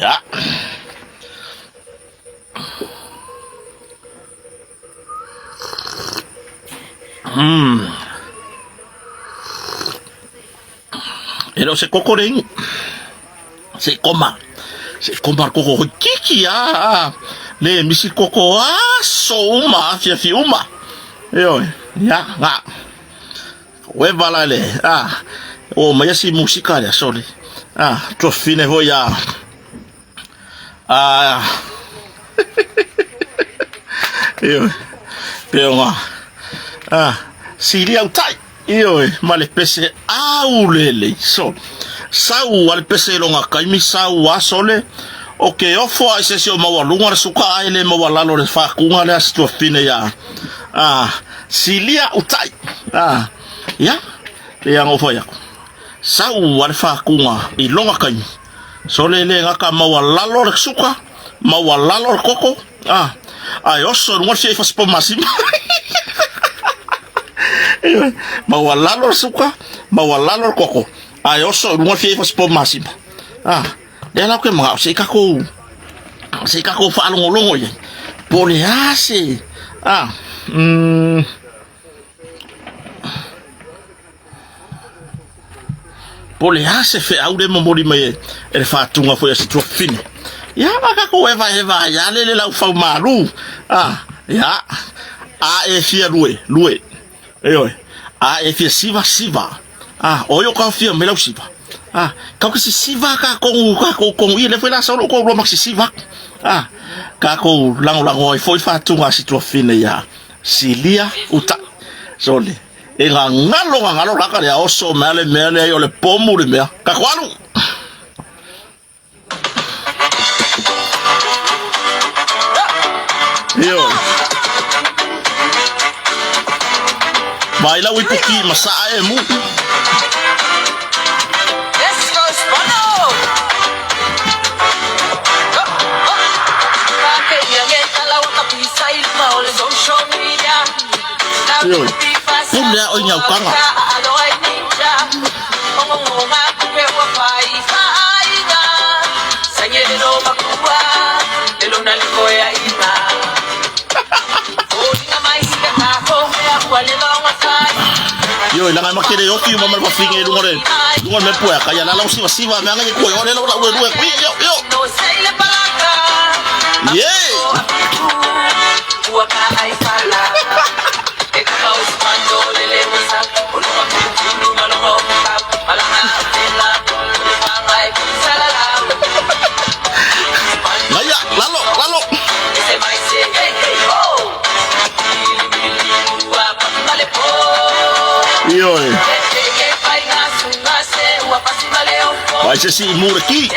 Ia. Mm. E le o se koko le inu. Se koma. Se koma le koko hoi kiki a a. Le misi koko aso uma afiafi uma. Ioe, ia, nga. Ueva la le, a, o mai asi musika le sole. A, tuafine hoi a. A, ioe, peonga. A, silia utai. Ioe, ma le pese aulele, sole. Sau a le pese i longa kaimi, sau a sole. O ke ofo a i se isi o maualuga le suka ae le maualalo le fakuga lea si tuafine ia. A, silia utai. A, ia, le ia ngofo ia. Sau a le fakuga i longa kaimi. Sole le ngaka maualalo le suka, maualalo le koko. A, ae oso i luga le fia ifa sipo masima. Ioe, maualalo le suka, maualalo le koko, ae oso i luga le fia ifa sipo masima. A, lea la ou ke manao se i kakou, se i kakou faalogologo i ai. Po o le a se, a, mm, Po o le a se feau le momoli mai e e le fatuga foi a se tuafafine. Ia ma kakou hevaheva ai a le le laufau malu. A, ia, a e fia lue, lue. Ioe, a e fia siva, siva. A, o io ka fia me lau siva. A, kau ke sisiva kakou, kakou kongu ia le foi la sa o lou koulua ma sisiva. A, kakou lagolago ai foi fatuga a se tuafafine ia Silia uta. Sole. E gagalo gagalo laka lea oso mea le mea lea o le pomu le mea. Kako alu! Io. Vai lau ipu ki ma saa e mu. Ioe, pule a oi ngaukaga. Ioe, langa e makere ofi uma ma le fafine i luga o le luga o le mea puea kai a lala o sivasiva mea ngai koe o le lau lue lue yo yo. Yeah. Gaia, lalo, lalo. Ioe. Vai se si mura ki.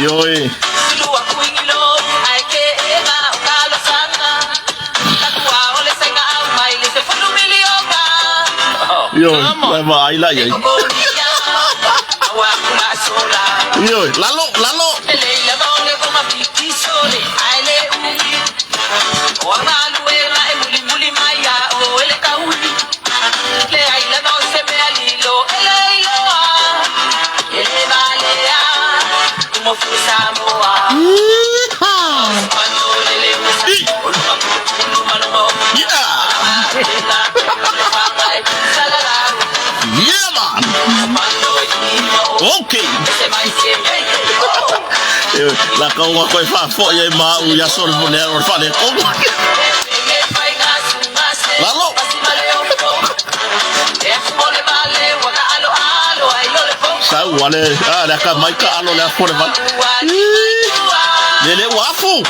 Ioe. Ioe, lai vaai la iai. Ioe, lalo, lalo. Yeah, man. Okay. La kaunga koe whāwhoi e mā u ia sore mo nea o whare konga. Lalo. Sau wale, a le aka mai ka alo le afo le vai. Le le ua afu.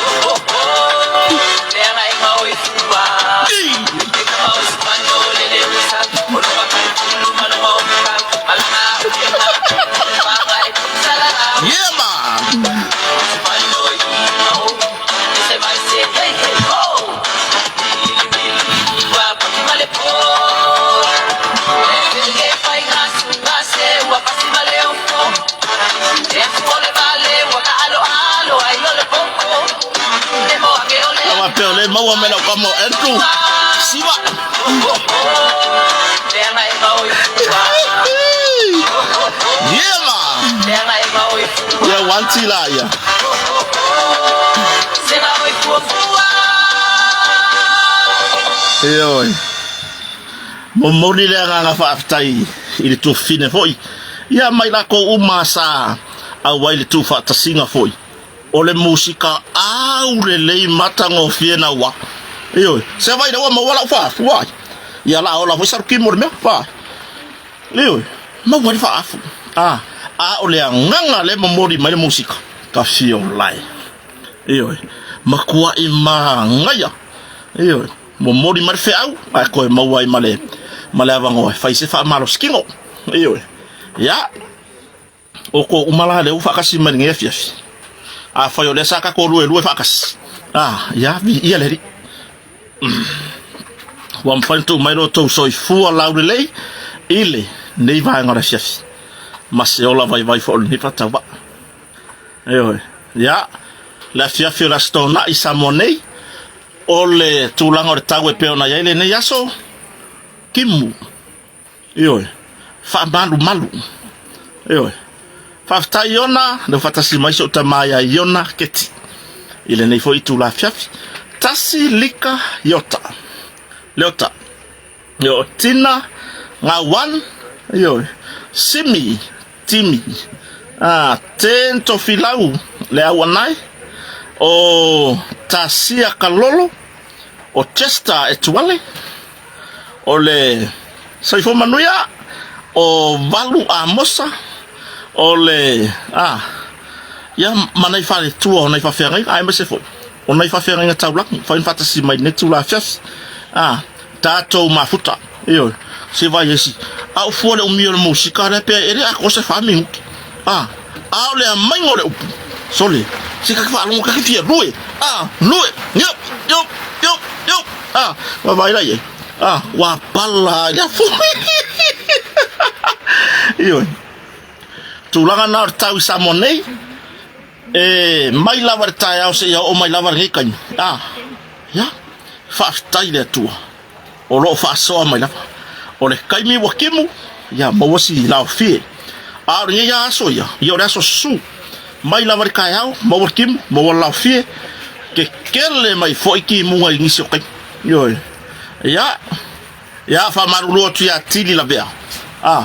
maua mai lau tama o Andrew Siva. Yeah ma. Ia wanti la ia. Ioe. Momoli le agaga faafetai i le tuafafine foi. Ia mai lakou uma sa auai le tuufaatasiga foi. O le musika au lelei matagofie naua. Ioe. Se vai ua maua lau faafu ai. Ia la ola foi salukimo le mea. Fa. Ioe. Maua le faafu. A, a o le agaga le momoli mai le musika. Ka fiolai. Ioe. Makuai magaia. Ioe. Momoli mai le feau ae koe maua ai ma le ma le avanoa e fai se faamalosi kino. Ioe. Ia. O ko uma la lea ua faakasi mai lenei afiafi. Afai o lea sa tatou luelue faatasi, a, ia, viia le Alii. Ua mafai ona tuu mai lo outou soifua laulelei i lenei vaega o le afiafi, ma se ola vaivai foi o lenei faatauvaa. Ioe. Ia, le afiafi o le Aso Toonai i Samoa nei, o le tulaga o le tau e pei ona i ai lenei aso, timu. Ioe. Faamalumalu. Ioe. Faafetai Iona, leu faatasi mai si ou tama ia Iona Keti i lenei foi itula afiafi. Tasi lika iota. Leota. Ioe. Tina Ngauan. Ioe. Simi Timi. Ah, Ten Tofilau le auanai. O Tasia Kalolo. O Chester Etuale. O le soifua manuia o Valu Amosa, o le a ia ma nai faletua o nai faafeagaiga aemaise foi o nai faafeagaiga taulagi ua fai ona faatasi mai lenei itula afiafi a tatou mafuta. Ioe, se vai esi a o fua le umi o le musika lea pea e le atoa se fa minuti a a o le amaiga o le upu sole se kake faalogo kake fia lue a lue iop iop iop iop a vaavaai la i ai a ua pala ai le afu. Ioe, tulaga na o le tau i Samoa nei e mai lava le taeao seia oo mai lava lenei taimi a ia faafetai le Atua o lo o faasoa mai lava. O le taimi ua timu, ia maua si laofie. A o lenei lava aso ia, ia o le aso susu. Mai lava le taeao, maua le timu, maua le laofie, kekele mai foi timuga i nisi o taimi. Ioe. Ia, ia faamalulu atu ia Tili Lavea. A,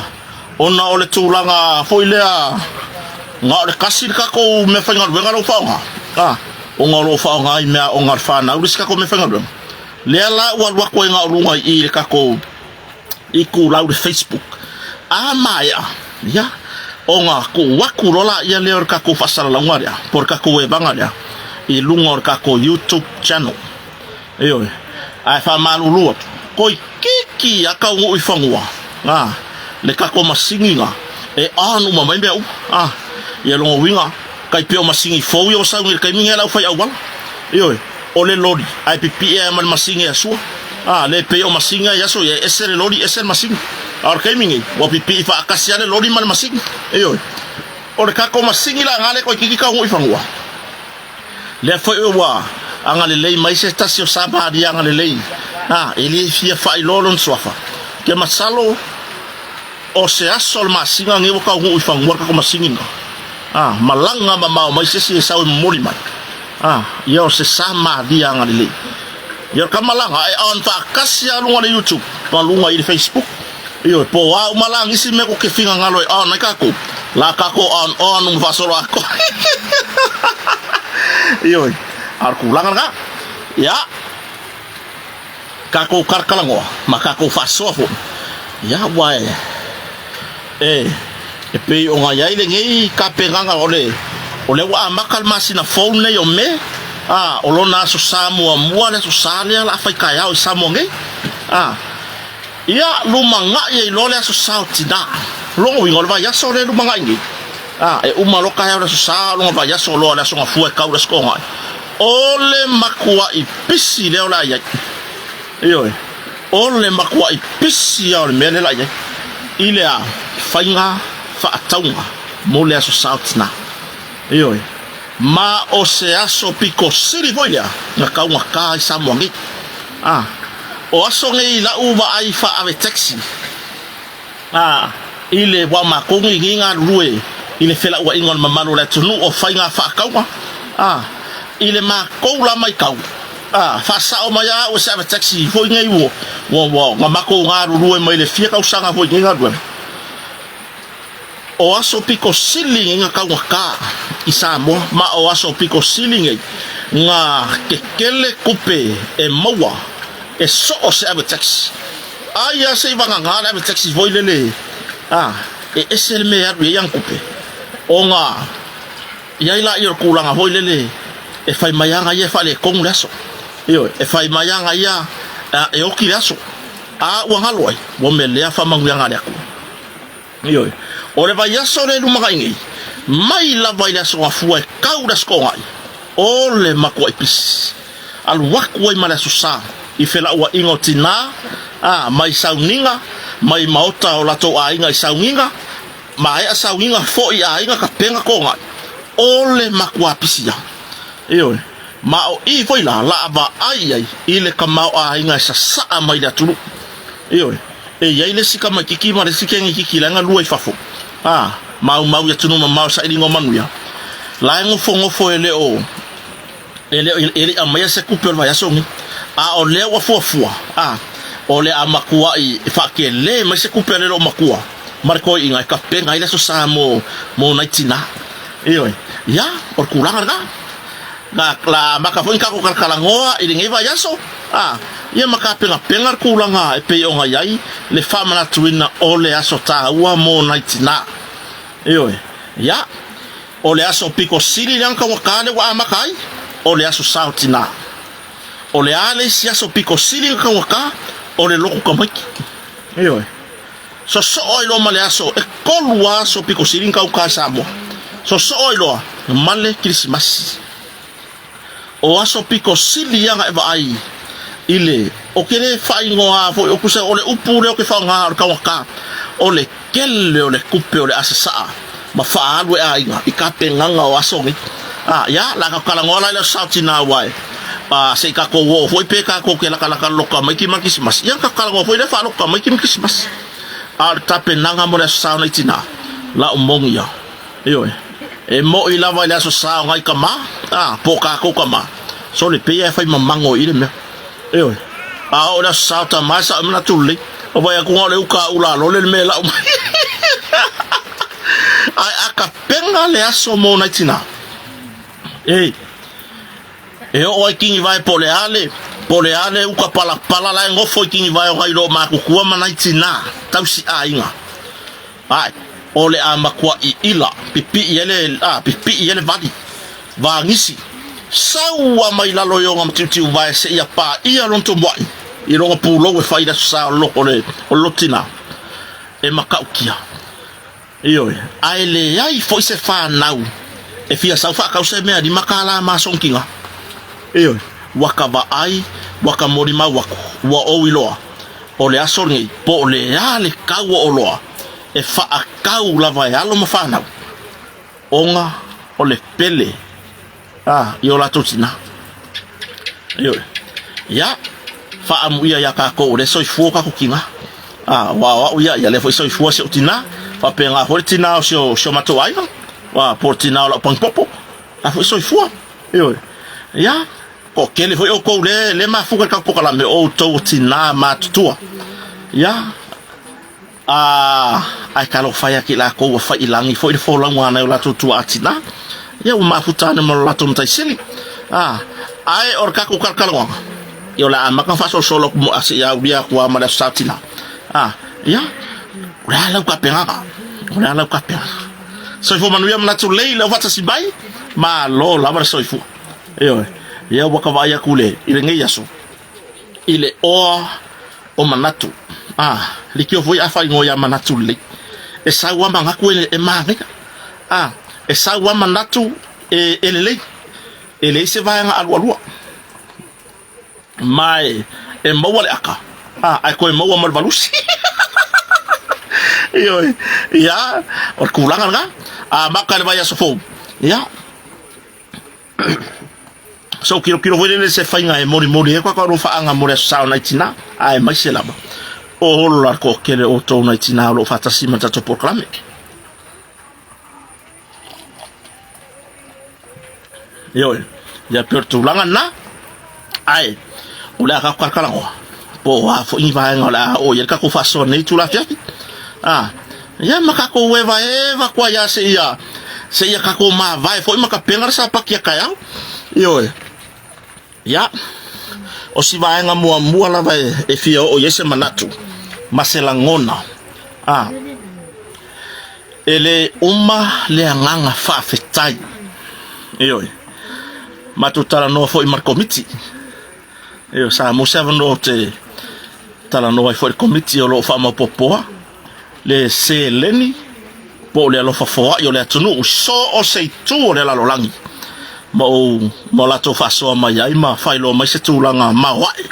ona o le tulaga foi lea, na o le kasi le tatou meafaigaluega lea ua faaaoga. A, ona o lo o faaaoga i meaaoga a le fanau le isi tatou meafaigaluega. Lea la ua alu atu ai na o luga i i le tatou itulau le Facebook. A maea, ia, ona tuu atu loa laia lea o le tatou faasalalauga lea, po o le tatou evaga lea, i luga o le tatou YouTube channel. Ioe. Ae faamalulu atu, toeitiiti lava taunuu i fanua, a, le tatou masini na, e on uma mai mea uma. A, ia lona uiga, tai pei o masini fou ia ua sau nei i le taimi lenei a le aufai auala. Ioe. O le loli, ae pipii ai ma le masini e sua. A, le pei o masini ai aso ia, e ese le loli, ese le masini. A o le taimi nei, ua pipii faatasi lava le loli ma le masini. Ioe. O le tatou masini la na lea toeitiiti taunuu i fanua. Lea foi ua agalelei mai se tasi o Samaria agalelei, a, e le fia faailoa lona suafa. Ke masalo o se aso o le masina nei ua taunuu i fanua le tatou masini na. A, malaga mamao mai se isi e sau e momoli mai. A, ia o se Samaria agalelei. Ia o le kamalaga e on faatasi lava luga o le YouTube ma luga i le Facebook. Ioe, po o a uma la nisi mea ko ke finagalo e on ai kakou, la kakou on on uma faasolo atoa. Ioe, a o le tulaga lena. Ia, kakou kalakalanoa ma kakou faasoa foi, ia ua e, e, e pei ona i ai lenei tapenaga o le, o lea ua amata le masina fou lenei o Me, a, o lona Aso Sa muamua le Aso Sa lea o le a fai taeao i Samoa nei, a. Ia lumanai ai loa le aso sa o Tina. Lona uiga o le vaiaso lea e lumanai nei. A, e uma loa taeao le aso sa, o lona vaiaso loa le aso gafua e tau le aso toonai. O le matuai pisi lea o le a i ai. Ioe, o le matuai pisi lava o le mea lea o le a i ai. I le a? Faiga faatauga mo le aso sa o Tina. Ioe. Ma o se aso pito sili foi lea na taugata ai Samoa nei. A, o aso nei i la'u vaai faaave taxi, a, i le ua matou nei nei galulue i le felauaiga o le mamalu o le atunuu o faiga faatauga, a, i le matou la maitau, a, faasao mai a au e se ave taxi foi nei ua, ua, ua, na matou galulue mai le fia tausaga foi i nei galuega. O aso pito sili nei na taugata i Samoa, ma o aso pito sili nei na kekele tupe e maua e soo se ave taxi. Aia se i vagana le ave taxi foi lele a e ese le mea e alu i ai ana tupe, ona i ai laia o le tulaga foi lele e fai mai ana ia e faaletonu le aso. Ioe, e fai mai ana ia e oti le aso, a ua galo ai, ua melea faamanuiaga a le Atua. Ioe. O le vaiaso lea i lumanai nei, mai lava i le Aso Gafua e tau i le Aso Toonai, o le matuai pisi. Alu atu ai ma le Aso Sa i felauaiga o tinā, ā, mai sauniga, mai maota o latou aiga i sauniga, maea sauniga foi aiga tapena Toonai. O le matuā pisi ia. Ioe. Ma o i foi la, la a vaai i ai i le tamaoaiga e sasaa mai le atunuu. Ioe. E i ai le isi tamaititi ma le isi teneititi la e galue i fafo, a, maumau i atunuu mamao i sailiga o manuia, la e nofonofo e le o, e le o, e le i aumaia se tupe o le vaiaso lenei. A o lea ua fuafua, a, o le a matuai faatele mai se tupe a le loomatua ma le toeaiina e tapena ai le Aso Sa mo, mo nai tinā. Ioe. Ia, o le tulaga lena. Na, la amata foi ona tatou talatalanoa i lenei vaiaso, a, ia ma tapenapena le tulaga e pei ona i ai le faamanatuina o le aso taua mo nai tinā. Ioe, ia, o le aso pito sili lea na taugata lea ua amata ai, o le aso sa o tinā. O le a le isi aso pito sili na taugata, o le lotu tamaiti. Ioe. Sosoo ai loa ma le aso, e kolu aso piko sili na kauka i Samoa. Sosoo ai loa ma le Kirisimasi. O aso piko sili ia na e vaai i le, o ke le faaigoa foi o kusa o le upu lea o ke faaaoga o le taugata, o le kele o le kupe o le asasaa ma faaalu e aiga i tapenaga o aso nei. A, ia, la ka talanoa la i le aso Saotina aua e, a, se i tatou oo foi pe tatou te lakalaka loka tamaiti ma le Kirisimasi. Ia, ka talanoa foi lea faaloto tamaiti ma le Kirisimasi. A o le tapenaga mo le aso Sa o nai tinā, lau moni ia. Ioe. E moʻi lava i le aso Sa o nai tama, a, po o tatou tama, sole, pei lava e fai mamango i le mea. Ioe. A oo i le aso Sa o tama e sao ai manatu lelei. O vai atu na o le uka a ula lole le mea e lau mai. Ae a tapena le aso mo nai tinā, e, e oo ai Tinivae po o le a le, po o le a le uka palapala la e nofo i Tinivae o nai loo matutua ma nai tinā tausi aiga. Ae, o le a matuaʻi ila, pipiʻi ai le, a, pipiʻi ai le vali, vagisi, sau a mai lalo i ona matiutiuvae seia paia lona tomoaʻi i lona pulou e fai i le aso sa o le, o le, o le loto tinā, e matautia. Ioe, a e leai foi se fanau e fia sau faatau se mea $5 ma sogiga. Ioe, ua ka vaai, ua ka molimau aku, ua ou iloa, o le aso lenei, po o le a le kau o oloa e faatau lava e alo ma fanau, ona o le pele a i o latou tinā. Ioe. Ia, faaamuia iā tatou o lea e soifua o tatou tinā. A, aua o au ia, ia lea foi soifua si ou tinā, faapena foi le tinā o si o, si o matou aiga, a, po o le tinā o lau pagipopo, la foi soifua. Ioe. Ia, toatele foi outou le, le mafuta i le tatou polokalame, o outou o tinā matutua. Ia, A, ae talofa e ake i lakou ua fai i lagi foi le folauga a nai o latou tuaa tinā, ia ua mafuta ane ma lo latou matai sili. A, ae o le tatou talatalanoaga, ia o le a amata ona faasolosolo atu mo, a seia aulia atu lava ma le Aso Sa Tinā. A, ia, o le a lau tapenaga? O le a lau tapenaga? Soifua manuia manatu lelei i lou faatasi mai, malo lava le soifua. Ioe, ia ua ka vaai atu i le, i lenei aso, i le oa o manatu. A, likio foi a faaigoa ia manatu lelei. E sau a manatu e, e manaia. A, e sau a manatu e, e lelei. E leai se vaega alualua. Ma e, e maua le aka, a, ae toe maua ma le valusi. Ioe, ia, o le tulaga lena. A maka i le vaiaso fou, ia, So kilokilo foi lele se faiga e molimoli ai ko ka faaga mo le aso sa o nai tinā, aemaise lava o ola le toatele o outou nai tinā o lo o faatasi ma le tatou polokalame. Ioe, ia pei o le tulaga lena, ae o le a tatou talatalanoa po o a foi ni vaega o le a oo i ai le tatou faasoa nei itula afiafi. A, ia ma tatou evaeva atu ai lava seia seia tatou mavae foi ma tapena le sapati a taeao. Ioe. Ia, o si vaega muamua lava e fia oo i ai se manatu ma se lagona, a, e le uma le agaga faafetai. Ioe, matou talanoa foi ma le Komiti. Ioe, sa maua se avanoa ou te talanoa ai foi i le Komiti o lo o faamaopoopoa le seleni po o le alofa foai o le atunuu so o se itu o le lalolagi ma ou ma o latou faasoa mai ai ma faailoa mai se tulaga maoae,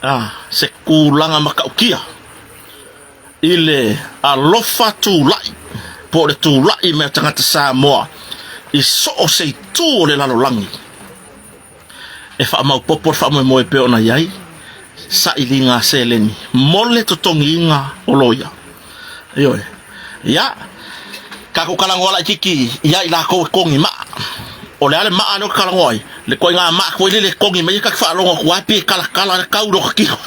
a, se tulaga matautia i le alofa tulai po o le tulai mai o tagata Samoa i so o se itu o le lalolagi. E faamaopopo le faamoemoe pei ona i ai sailiga a seleni mo le totogiina o loia. Ioe. Ia, tatou talanoa laitiiti ia i latou e togi maa. O le a le maa lea ou te talanoa ai? Le ituaiga maa foi lele e togi mai ai ta te faalogo atu lava pe talatala le tau i lota tino.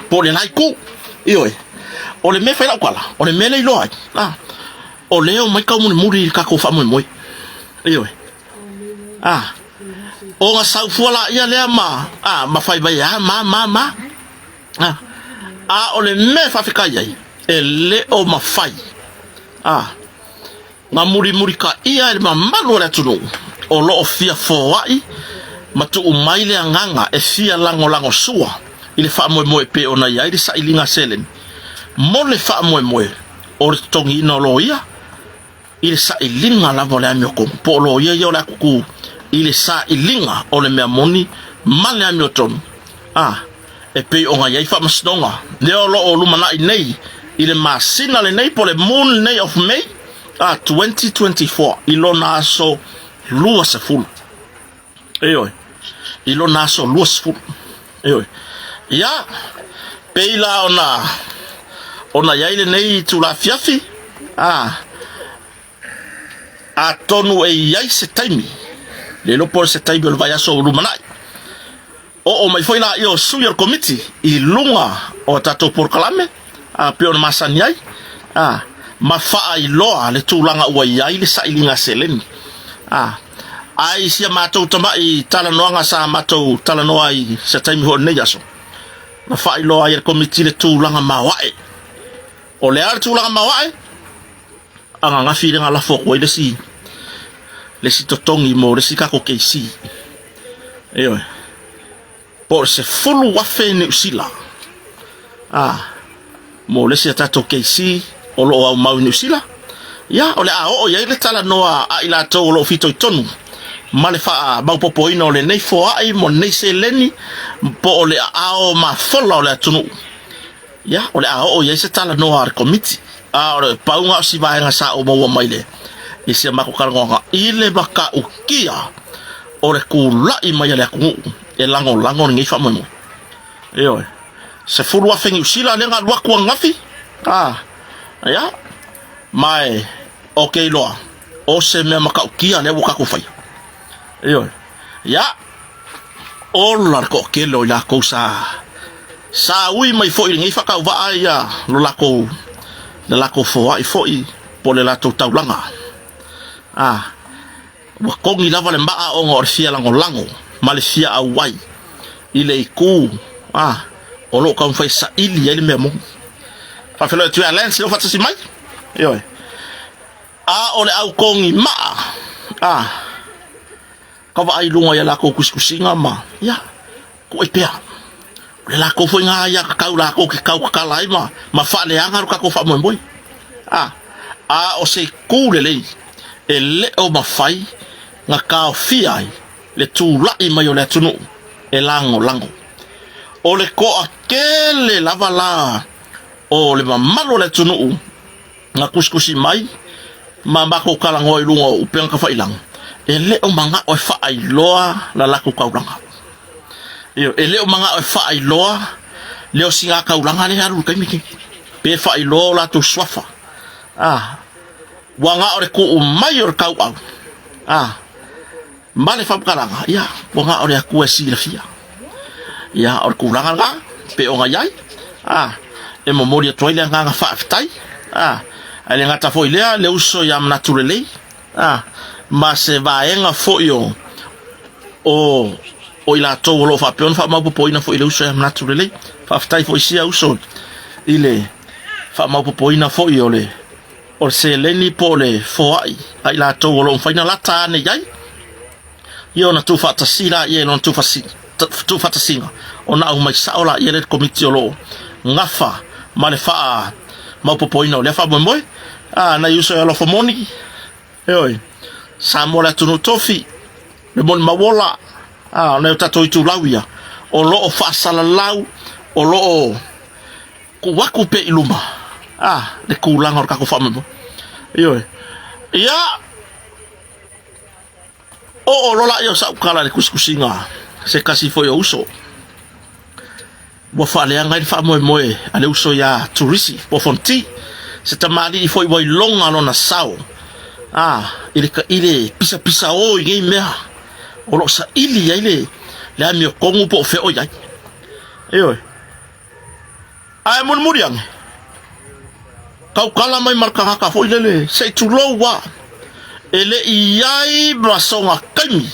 Po o le la itu. Ioe. O le mea e fai lau tala, o le mea lea e iloa ai, a, o lea e omai taumolimoli i le tatou faamoemoe. Ioe. A, ona sau fua laia lea ma, a, ma fai mai a, ma, ma, ma. A, a o le mea e faafetai ai, e le o mafai, a, na mulimulitaia e le mamalu o le atunuu o lo o fia foai ma tuu mai le agaga e fia lagolagosua i le faamoemoe e pei ona i ai le sailiga seleni mo le faamoemoe o le totogiina o loia i le sailiga lava o le amiotonu, po o loia ia o le atutu i le sailiga o le mea moni ma le amiotonu, a e pei ona i ai faamasinoga lea o lo o lumanai nei i le masina lenei po o le moon lenei of May a 2024 i lona aso 20. Ioe, i lona aso 20. Ioe. Ia, pei la ona ona i ai lenei itula afiafi, a, atonu e i ai se taimi, le iloa po o se taimi o le vaiaso o lumanai, Oo mai foi laia o sui o le Komiti i luga o a tatou polokalame a pei ona masani ai, a, ma faailoa le tulaga ua i ai le sailiga seleni. A, ae i sia matou tamai talanoaga sa matou talanoa ai i se taimi foi o lenei aso, na faailoa ai e le Komiti le tulaga maoae. O le a le tulaga maoae? Ananafi lea na lafo atu ai le isi le isi totogi mo le isi tatou KC. Ioe. Po o le 10,000 Niu Sila. Ah, mo le isi a tatou KC o lo o aumau i Niu Sila. Ia, o le a oo i ai le talanoa a i latou o lo o fitoitonu ma le faamaopopoina o lenei foai mo lenei seleni po o le aao mafola o le atunuu. Ia, o le a oo i ai se talanoa a le Komiti, a o le pauga o si vaega sa ou maua mai le i si a matou talanoaga i le matautia o le tulai mai a le atunuu e lagolago lenei faamoemoe. Ioe, 10,000 Niu Sila lea na alu atu ananafi, a, ia, ma e, ou te iloa, o se mea matautia lea ua tatou faia. Ioe, ia, Ola le toatele o i latou sa sa ui mai foi i lenei faatauvaa ia lo latou le latou foai foi po o le latou taulaga. A, ua togi lava le maa ona o le fia lagolago ma le fia auai i le itu a o lo o taumafai e saili ai le mea moni. Faafeiloai atu ia Lance lea ua faatasi mai. Ioe. A o le au togi maa, a, Ka vaai i luga i a lakou tusitusiga ma, ia, kuʻi pea. O le lakou foi na aiatatau lakou te tautatala ai ma, ma faaleaga lo tatou faamoemoe. A, a o se itu lelei e le o mafai na taofia ai le tulaʻi mai o le atunuu e lagolago. O le toatele lava la o le mamalu o le atunuu na tusitusi mai ma matou talanoa i luga o upega tafailaga. E le o manao e faailoa la latou taulaga. Ioe, e le o manao e faailoa le osiga taulaga lea e alu i le taimi lenei, pe faailoa o latou suafa. A, ua na o le tuu mai o le tauau, a, ma le faamatalaga, ia, ua na o le Atua e silafia. Ia, o le tulaga lena, pe ona i ai, a, e momoli atu ai le agaga faafetai, a, ae le gata foi i lea, le uso ia Manatu Lelei, a, ma se vaega foi o, o, o i latou o lo o faapea ona faamaopopoina foi i le uso ia Manatu Lelei. Faafetai foi i sia uso i le faamaopopoina foi o le o le seleni po o le foai a i latou o lo o mafai ona lata ane i ai, ia ona tuufaatasi laia i lona tuufaatasiga, ona aumai sao laia lea i le Komiti o lo o gafa ma le faamaopopoina o lea faamoemoe. A, nai uso e alofa moni, ioe, Samoa le atunuu tofi, le moni mauola, a, o nai o tatou itulau ia, o lo o faasalalau, o lo o tuu atu pea i luma, a, le tulaga o le tatou faamoemoe. Ioe. Ia, oo loa lea o sau tala i le tusitusiga a se tasi foi o uso, ua faaleaga ai le faamoemoe a le uso ia Turisi po o Fonti, se tamalii foi ua iloga lona sao a, i le, i le pisapisao i nei mea o lo o saili ai le, le amiotonu po o fea o i ai. Ioe. Ae mulimuli ane, tautala mai ma le tagata foi lele, se i tulou lava, e le i i ai ma sona taimi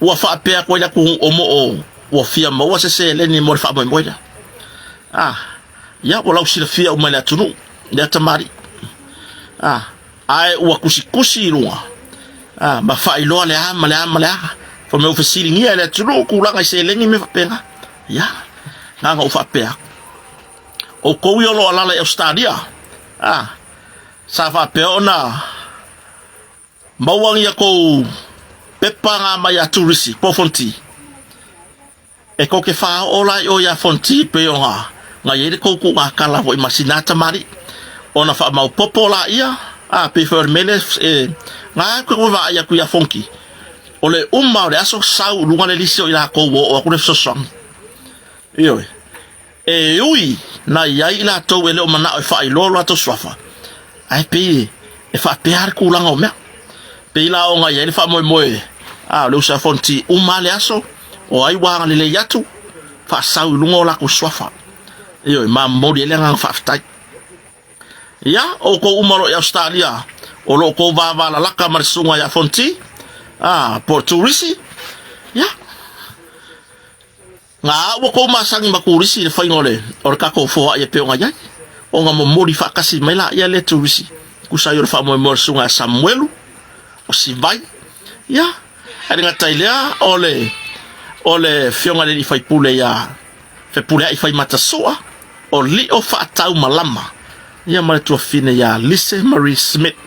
ua faapea atu ai le atunuu o moo ua fia maua se seleni mo le faamoemoe lea. A, ia ua lausilafia uma e le atunuu lea tamalii. A, ae ua tusitusi i luga, a, ma faailoa le a ma le a ma le a. Fai mai ua fesiligia e le atunuu tulaga i seleni ma mea faapena. Ia, na ona ou faapea atu. Outou ia o lo o alaala i Ausetalia, a, sa faapea ona maua ni a tou pepa na mai a turisi po o Fonti. E tou te faaoo la i o ia Fonti pei ona na i ai le tou tuugatala foi ma sina tamalii. Ona faamaopopo laia, a, pei foi o le mea lea e, na ou te vaai atu ia Fonti, O le uma o le aso sau i luga le lisi o i latou ua oo atu le fesoasoani. Ioe. E ui na i ai i latou e le o manao e faailoa lo latou suafa, ae pei e faapea le tulaga o mea. Pei la ona i ai le faamoemoe, a o le uso a Fonti, uma lava le aso, o ai ua agalelei atu, faasau i luga o latou suafa. Ioe, ma momoli ai le agaga faafetai. Ia, outou uma o lo o i Ausetalia, o lo o outou vavalalata ma le susuga ia Fonti, a, po o turisi, ia, na a ua tou masani ma turisi i le faiga o le, o le tatou foai e pei ona i ai, ona momoli faatasi mai laia lea turisi, tusa ai o le faamoemoe o le susuga ia Samuelu, o Sivai, ia, ae le gata i lea, o le, o le afioga i le alii faipule ia Fepuleai Faimatasua, o Lio Faataumalama, ia ma le tuafafine ia Lise Marie Smith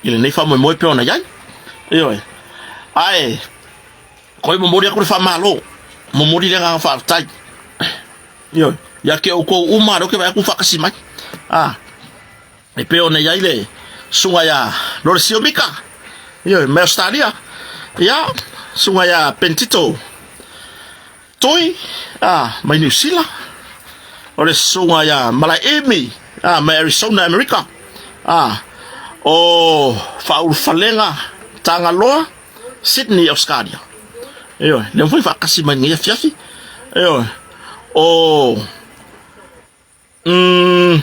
i lenei faamoemoe pei ona i ai. Ioe. Ae, koe momoli atu le faamalo, momoli le agaga faafetai. Ioe. Ia te outou uma lea ou te vaai atu faatasi mai. Ah, e pei ona i ai le susuga ia Lolesio Mika, ioe, mai Ausetalia. Ia, susuga ia Pentito Toi, a, mai Niu Sila, o le susuga ia Malaemi, a, mai Arizona, Amerika, a, o Faaulufalega Tagaloa, Sydney, Australia. Ioe, lea foi faatasi mai lenei afiafi. Ioe, o Umm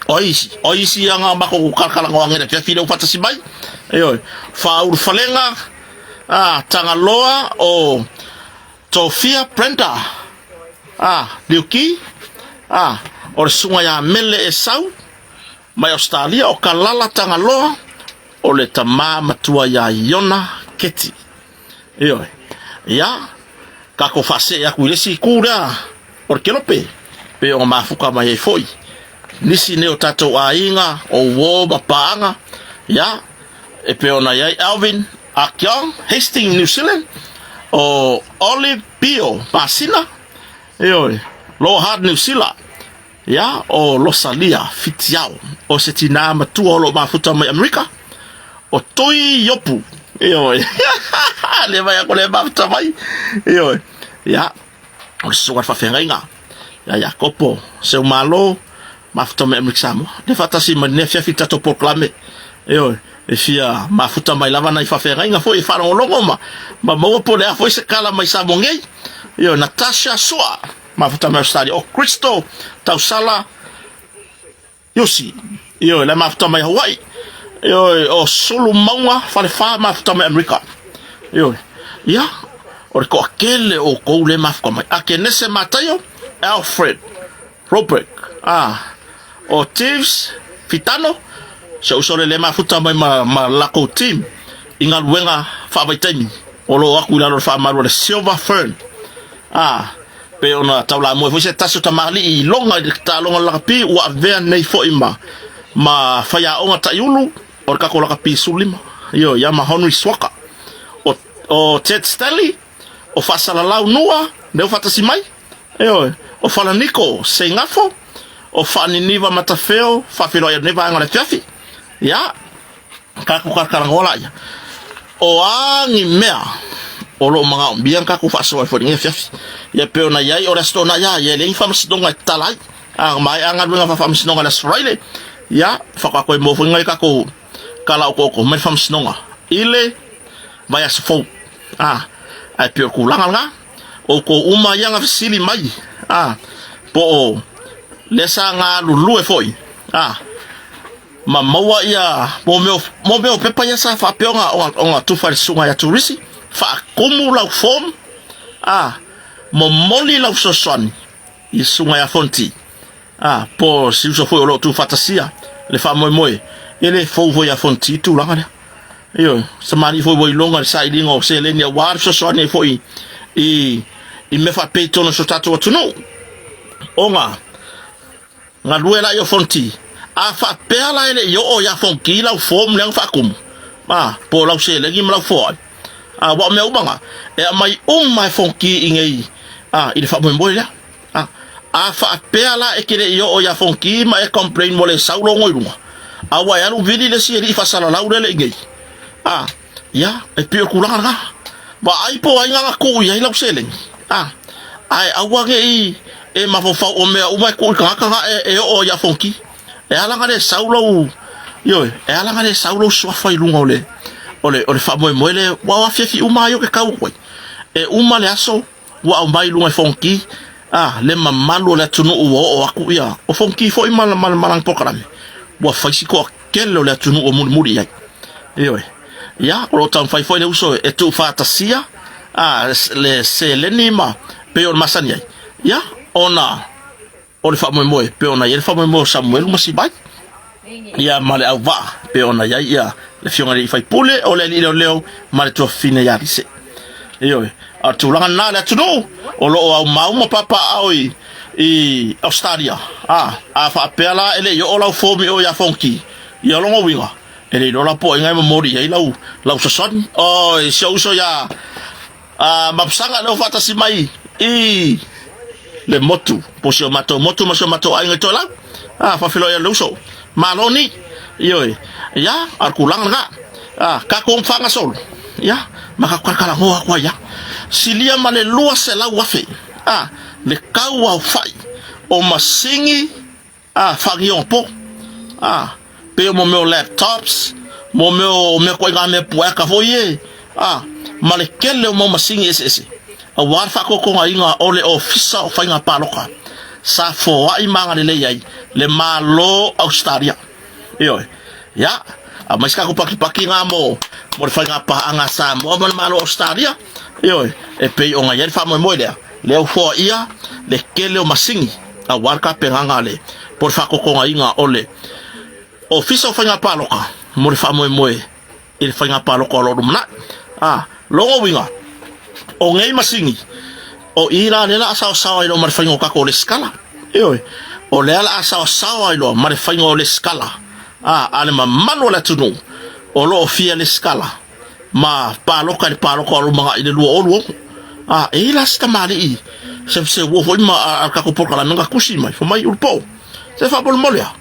o ai isi, o ai isi ia nga matou kalakalagoaga i le afiafi lea ua faatasi mai? Ioe, Faaulufalega, ah, Tagaloa, o Tofia Brenda, ah, Liuki, ah, o le susuga ia Mele Esau mai Ausetalia, o Kalala Tagaloa, o le tama matua ia Iona Keti. Ioe. Ia, tatou faasee atu i le isi itu lea o le kelope, pei ona mafuta mai ai foi nisi nei o tatou aiga, o uo ma paaga, ia, e pei ona i ai Alvin Akyong, Hastings, New Zealand, o Olive Pio Masina, ioe, Lower Hutt, New Zealand, ia, o Losalia Fitiao, o se tinā matua o lo o mafuta mai Amerika, O Tui Iopu. Ioe. Le vai ako le mafuta mai. Ioe. Ia, o le susuga i le faafeagaiga ia Iakopo Seumalo mafuta mai Amerika Samoa. Le faatasi mai lenei afiafi i le tatou polokalame. Ioe, e fia mafuta mai lava nai faafeagaiga foi e faalogologo ma, ma maua po o le a foi se kala mai Samoa nei. Ioe, Natasha Sua, mafuta mai Australia. O Crystal Tausala Iosi, ioe, la e mafuta mai Hawaii, ioe, o Sulu Mauga Falefa mafuta mai Amerika, ioe, ia, o le toatele o outou lea e mafuta mai. Akenese Mataio, Alfred Roberg, a, o Tives Fitano, si ou uso lea e mafuta mai ma, ma lakou team i galuega faavaitaimi o lo o atu i lalo o le faamalu a le Silver Fern. A, pei ona taulamua foi se tasi o tamalii i loga i le taaloga o le lakapi ua avea nei foi ma ma faiaoga taiulu o le tatou lakapi 15. Ioe, ia ma Henry Swaka. O, o Ted Stanley, o Faasalalau Nua, lea ua faatasi mai. Ioe, o Falaniko Seigafo, o Faaniniva Matafeo, faafeiloai atu nei vaega o le afiafi. Ia, tatou talatalanoa laia. O a ni mea o lo o manaomia ona tatou faasoa ai foi i lenei afiafi. Ia pei ona i ai o le Aso Toonai lava ia e leai ni faamasinoga e tatala ai. A maea galuega faa-faamasinoga i le Aso Faraile, ia faatoa toe maua foi nai tatou tala okooko mai le faamasinoga i le vaiaso fou. A, ae pei o le tulaga lena. Outou uma ia na fesili mai, a, po o lea sa galulue foi, a, ma maua ia mo mea mo mea o pepa ia sa faapea ona ona ona tufa i le susuga ia Turisi, faatumu lau form, a, momoli lau fesoasoani i le susuga ia Fonti, a, po o si uso foi o lo o tuufaatasia le faamoemoe, e le fou foi ia Fonti le tulaga lea. Ioe, se tamalii foi ua iloga i le sailiga o seleni aua le fesoasoani ai foi i i mea faapea i totonu o si o tatou atunuu, ona Galue la i o Fonti. A faapea la e le i oo ia Fonti lau form lea na faatumu, a, po o lau seleni ma lau foai, a, aua o mea uma na, e aumai uma e Fonti i nei, a, i le faamoemoe lea. A, a faapea la e te le i oo ia Fonti ma e complain ua le sau lou igoa i luga, a ua e alu vili le isi alii faasalalau lea le i nei, a, Ia, e pei o le tulaga lena. Vaai po o ai na tuu i ai lau seleni, a, ae aua ne i e mafaufau o mea uma e tuu i tagata na e, e oo ia Fonoti. E ala ona le sau lou, ioe, e ala ona le sau lou suafa i luga o le, o le, o le faamoemoe lea, ua o afiafi uma ai ou te tau atu ai. E uma le aso, ua aumai i luga i Fonoti, a, le mamalu o le atunuu ua oo atu ia, o Fonoti foi ma, ma, ma lana polokalame, ua fai si toatele o le atunuu ua mulimuli i ai. Ioe. Ia, o lo o taumafai foi le uso e tuufaatasia a, le seleni ma pei ona masani ai, ia, ona o le faamoemoe pei ona i ai le faamoemoe o Samuelu ma Simai, ia, ma le auvaa pei ona i ai ia le afioga i le faipule o le alii leoleo ma le tuafafine ia Lise. Ioe. A o le tulaga lena le atunuu o lo o aumau ma papaaao i, i Ausetalia. A, a faapea la e le i oo lau form i o ia Fonoti, ia o lona uiga, E le iloa la po o ai na e momoli i ai lau, lau fesoasoani. Oi, si ou uso ia a, Mapusaga lea ua faatasi mai i le motu, po o si o matou motu ma si o matou aiga i Toelau. A, faafeiloai atu le uso. Malo ni. Ioe. Ia, a o le tulaga lena. A, tatou faagasolo. Ia, ma tatou talatalanoa atu ai lava. Silia ma le 200,000, a, le tau aofai o masini A, faagiopo, a, pei o mo mea o laptops, mo mea o mea koiga mea puaeka foi e, a, ma le tele o mau masini eseese, aua le faatotogaina o le Ofisa o Faiga Palota sa foai ma agalelei ai le Malo o Ausetalia. Ioe. Ia, aumai se tatou pakipaki na mo, mo le faiga paaga a Samoa ma le Malo o Ausetalia. Ioe, e pei ona i ai le faamoemoe lea, lea ua foaia le tele o masini aua le tapenaga a le, po o le faatotogaina o le Ofisa o Faiga Palota mo le faamoemoe i le faiga palota o lo o lumanai. A, lona uiga, o nei masini, o i la lea o le a saoasao ai loa ma le faiga o tatou resitala. Ioe, o lea o le a saoasao ai loa ma le faiga o resitala a, a le mamalu o le atunuu o lo o fia resitala ma palota i le palota o lumanai i le 2026. A, e i ai la se tamalii seuseua foi ma a, a le tatou polokalame na tusi mai, fai mai Ulupou, se faamolemole a.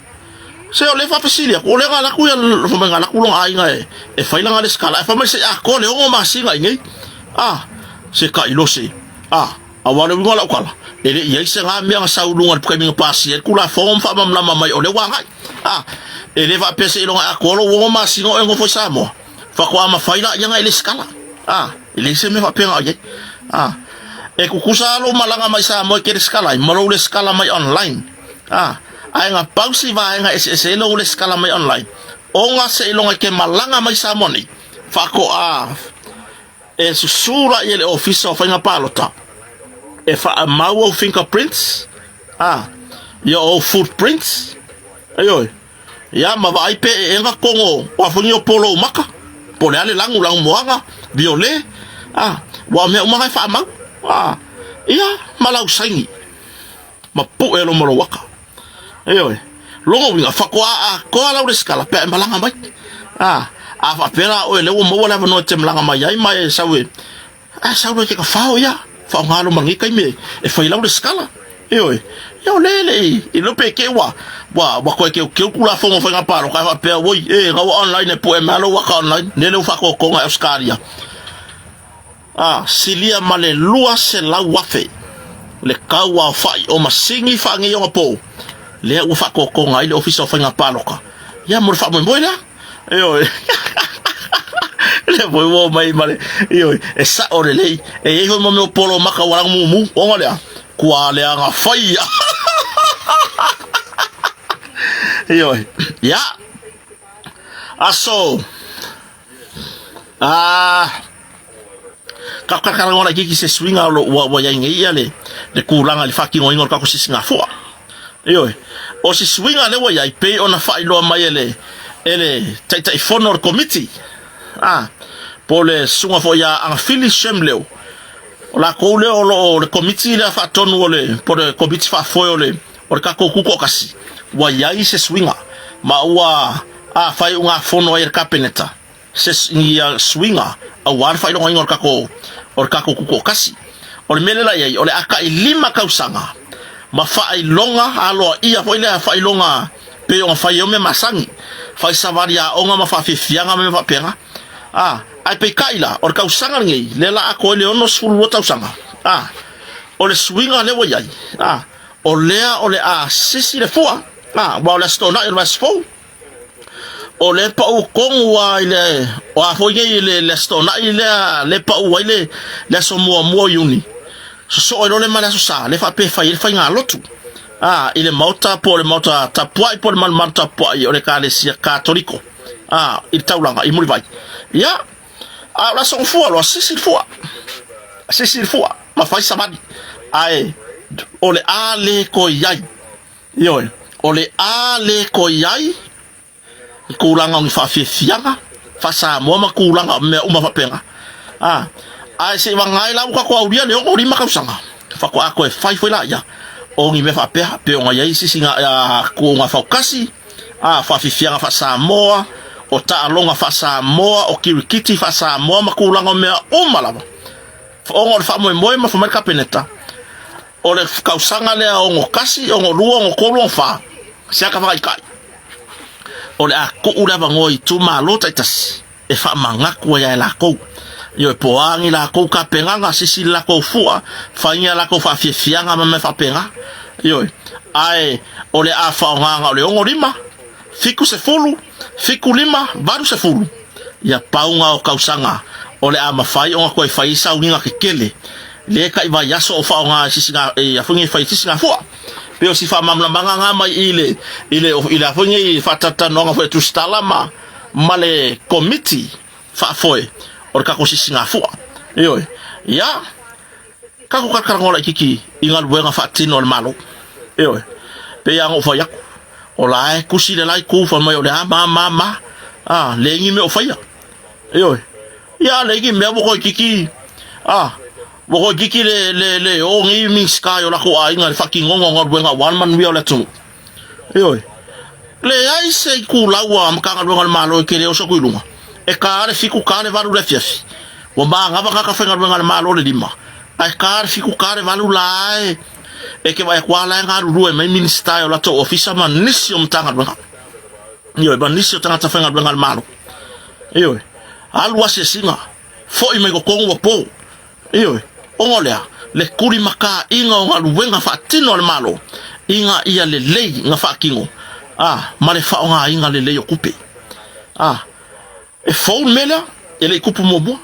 Se o lea e faafesili atu, o lea na alu atu ia, fai mai na alu atu lona aiga e fai lana lesitala, ae fai mai se i atoa le 6 masina i inei. A, se tailo se, a, aua o le uiga o lau tala, e le i i ai se na mea na sau i luga i le taimi na pasia ai le Tulafono ma faamalamalama mai o lea ua agai. A, e le faapea seiloga e atoa lou 6 masina o e nofo i Samoa, faatoa mafai laia ona e lesitala. A, e leai se mea faapena o i ai. A, e tutusa lava lou malaga mai Samoa e te lesitala ai ma lou lesitala mai online. A, ae na pau si vaega eseese ai lou lesitala mai online, ona seiloga e te malaga mai Samoa nei, faatoa e susu laia e le Ofisa o Faiga Palota e faamau ou fingerprints, a, ia ou footprints, ioe, ia ma vaai pe eega togo o a foi ni o polo ou maka, po o le a le lanu, lanu moana, viole, a, ua o mea uma na e faamau, a, ia ma lau saini. Ma pue loma lou aka. Ioe. Lona uiga, faatoa atoa lau resitala pe a e malaga mai. A, a faapea la oe lea ua maua le avanoa e te malaga mai ai ma e sau e, a sau loa e te tafao ia, faaaoga loma lenei taimi e fai lau resitala. Ioe. Ia o lea e le i, iloa pe te i ua, ua, ua toe teuteu Tulafono o Faiga Palota ae faapea, oi, e, na ua online e pue mai lava lou aka online, lele ua faatotoga e Ausetalia. A silia ma le 200,000 le tau aofai o masini faaneionapo lea ua faatotoga ai le Ofisa o Faiga Palota. Ia mo le faamoemoe lea. Ioe. Lea foi ua omai ma le, ioe, e sao lelei. E i ai foi mo mea o polo maka ua laga mumu. Ona lea, kua leaga faia. Ioe. Ia. Aso. Ah, ka karangoa laitiiti se suiga o lo ua ua iai nei ia le le tulaga i le faatinoina o le tatou sisigafua. Ioe, o se suiga lea ua iai pei ona faailoa mai e le e le Taitaifono o le Komiti, ah, po o le susuga foi ia Agafili Shem Leo. O latou lea o lo o le Komiti lea faatonu o le po o le Komiti faafoe o le o le tatou Tutoatasi, ua iai se suiga ma ua a fai ugafono ai e le Kapeneta se ia suiga aua le faailogaina o le tatou o le tatou Tutoatasi. O le mea lea la i ai, o le a tai 5 tausaga ma faailoga aloaia foi lea faailoga pei ona fai ai o mea masani, fai savali aoga ma faafiafiaga ma mea faapena. A, ae peitai la, o le tausaga lenei, lea la atoa ai le 62 tausaga, a, o le suiga lea ua i ai, a, o lea o le a sisi le fua, a, aua o le Aso Toonai o le vaiaso fou, o lea e pau tonu lava i le, o a foi nei le, le Aso Toonai lea, lea e pau ai le, le aso muamua o Iuni, sosoo ai loa lea ma le Aso Sa, lea faapea e fai ai le faigalotu, a, i le maota po o le maota tapuai po o le malumalu tapuai o le Ekalesia Katoliko, a, i le taulaga i Mulivai. Ia, a o le Aso Gafua loa, sisi le fua, sisi le fua ma fai savali, ae o le a le toe i ai. Ioe, o le a le toe i ai i tulaga o ni faafiafiaga faa-Samoa ma tulaga o mea uma faapena. A, ae se i vagana ai la ua tatou aulia le 65 tausaga, faatoa toe fai foi laia o ni mea faapea, pei ona i ai se isi tuuga fautasi, a, faafiafiaga faa-Samoa, o taaloga faa-Samoa, o kirikiti faa-Samoa ma tulaga o mea uma lava. Ona o le faamoemoe ma fai mai le Kapeneta, O le tausaga lea 61, 62, 63, 64, se aka faataitai, o le a tuu le avanoa i itumalo taitasi e faamanatu ai ia i latou. Ioe, po o a ni latou tapenaga, sisi le latou fua, fai ni a latou faafiafiaga ma mea faapena. Ioe, ae o le a faaaoga na o le 65, 70, 75, 80 ia pauga o tausaga o le a mafai ona toe fai ai sauniga tetele le tai vaiaso o faaaoga e sisiga e a foi nei fai sisigafua. Pei o si faamalamalamaga na mai i le i le i le a foi nei faatalatalanoaga foi a Tusitala ma ma le Komiti faafoe o le tatou sisigafua. Ioe. Ia, Tatou talatalanoa laitiiti i galuega faatino a le Malo. Ioe. Pei lava ona ou fai atu, o la e tusi le la itu fai mai o le a ma ma ma, a, leai ni mea o faia. Ioe. Ia leai ni mea ua toeitiiti, a, ua toeitiiti le, le, le o nei Minisita i o latou aiga i le faatinoga o galuega aua le manuia o le atunuu. Ioe. Leai se itulau a Matagaluega a le Malo e te le oso atu i luga. E ta le 7, ta le 8 i le afiafi. Ua manava tagata faigaluega a le Malo le 5. Ae ta le 7, ta le 8 la e e te vaai atu lava la e galulue mai Minisita i o latou ofisa ma nisi o Matagaluega. Ioe, ma nisi o tagata faigaluega a le Malo. Ioe, alu asiasiga, foi mai totonu ua po. Ioe, ona o le a? Le tulimataiga o galuega faatino a le Malo ina ia lelei na faatino, a, ma le faaaogaina lelei o tupe. A, e fou le mea lea, e le i tupu muamua.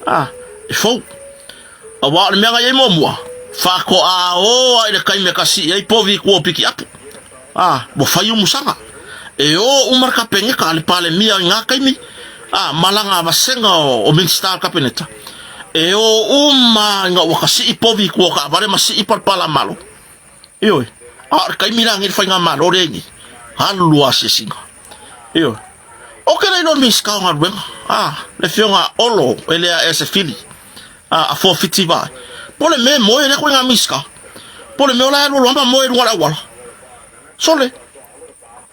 A, e fou. Aua o le mea na i ai muamua, faatoa o lava i le taimi e kasii ai povi i tua o pikiapu. A, ua fai umusaga. E o uma le Kapeneta a le Palemia i na taimi, a, ma lana vasega o Minisita o le Kapeneta, e o uma lava ina ua kasii povi i tua o taavale ma sii palapala malo. Ioe, a o le taimi la lenei le faigamalo lea i nei, alu lava asiasiga. Ioe. Ou te le iloa le Minisita o Galuega, a, le Afioga a Olo Eleaese Fili, a, a Fuafiti Vaai. Po o le mea e moe lea koe ngā Minisita. Po o le mea o la e alualu lava ma moe i luga o le auala. Sole,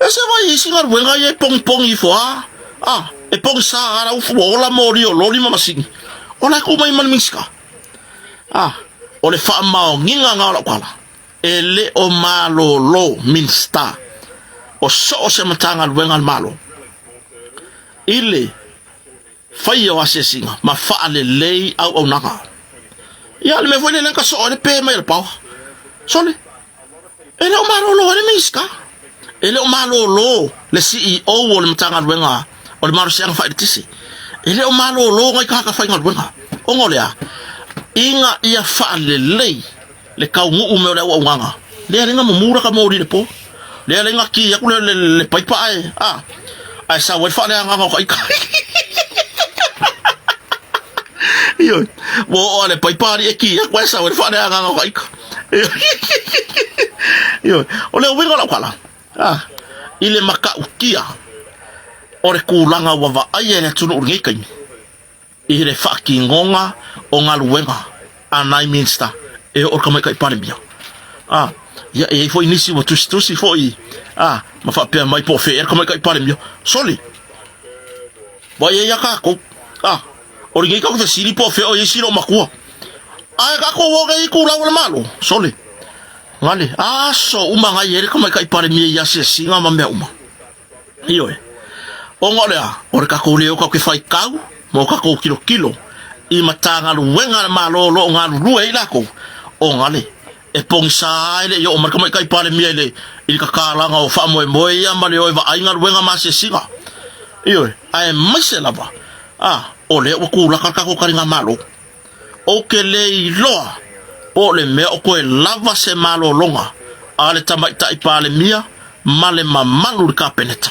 e se vai isi galuega ia e pongipongi ifo a, a, e pogisa a la ufu ua ola moli o loli ma masini. O la e kū mai ma le Minisita. A, o le faamaoniga na o lau tala, e le o malolo Minisita o so o se Matagaluega a le Malo i le faia o asiasiga ma faalelei auaunaga. Ia, le mea foi lea na soo ai le pe mai o le paoa. Sole, e le o malolo ai le Minisita. E le o malolo le CEO o le Matagaluega o le Malosiaga Faaeletise. E le o malolo nai tagata faigaluega. Ona o le a? Ina ia faalelei le taunuu mai o le auaunaga, lea lea na mumu laka moli i le po. Lea lea na ki aku le, le, le paipa ae, a, ae sau ai le faaleagaga o ka ika. Ioe, ua oo a le paipa alii e ki aku ae sau ai le faaleagaga o ka ika. Ioe, o le uiga o lau tala, a, i le matautia o le tulaga ua vaaia e le atunuu i lenei taimi, i le faatinoga o galuega a nai Minista e oo i le Tamaitai Palemia. A, ia e i ai foi nisi ua tusitusi foi, a, ma faapea mai po o fea ea le Tamaitai Palemia. Sole! Vaai ai ia tatou. A, o lenei tatou fesili po o fea o i ai si loomatua. Ae tatou o nei i itulau o le Malo. Sole! Gale, aso uma nai ai le Tamaitai Palemia i asiasiga ma mea uma. Ioe. Ona o le a? O le tatou leo tatou te faitau ma o tatou tilotilo i Matagaluega a le Malo o lo o galulue ai latou, ona le, e pogisa e le i oo mai le Tamaitai Palemia i le, i le tatalaga o faamoemoe ia ma le o e vaai galuega ma asiasiga. Ioe. Aemaise lava, a, o lea ua tulaka le tatou taligamalo. Ou te le iloa po o le mea o toe lava se malologa a le Tamaitai Palemia ma le mamalu i le Kapeneta.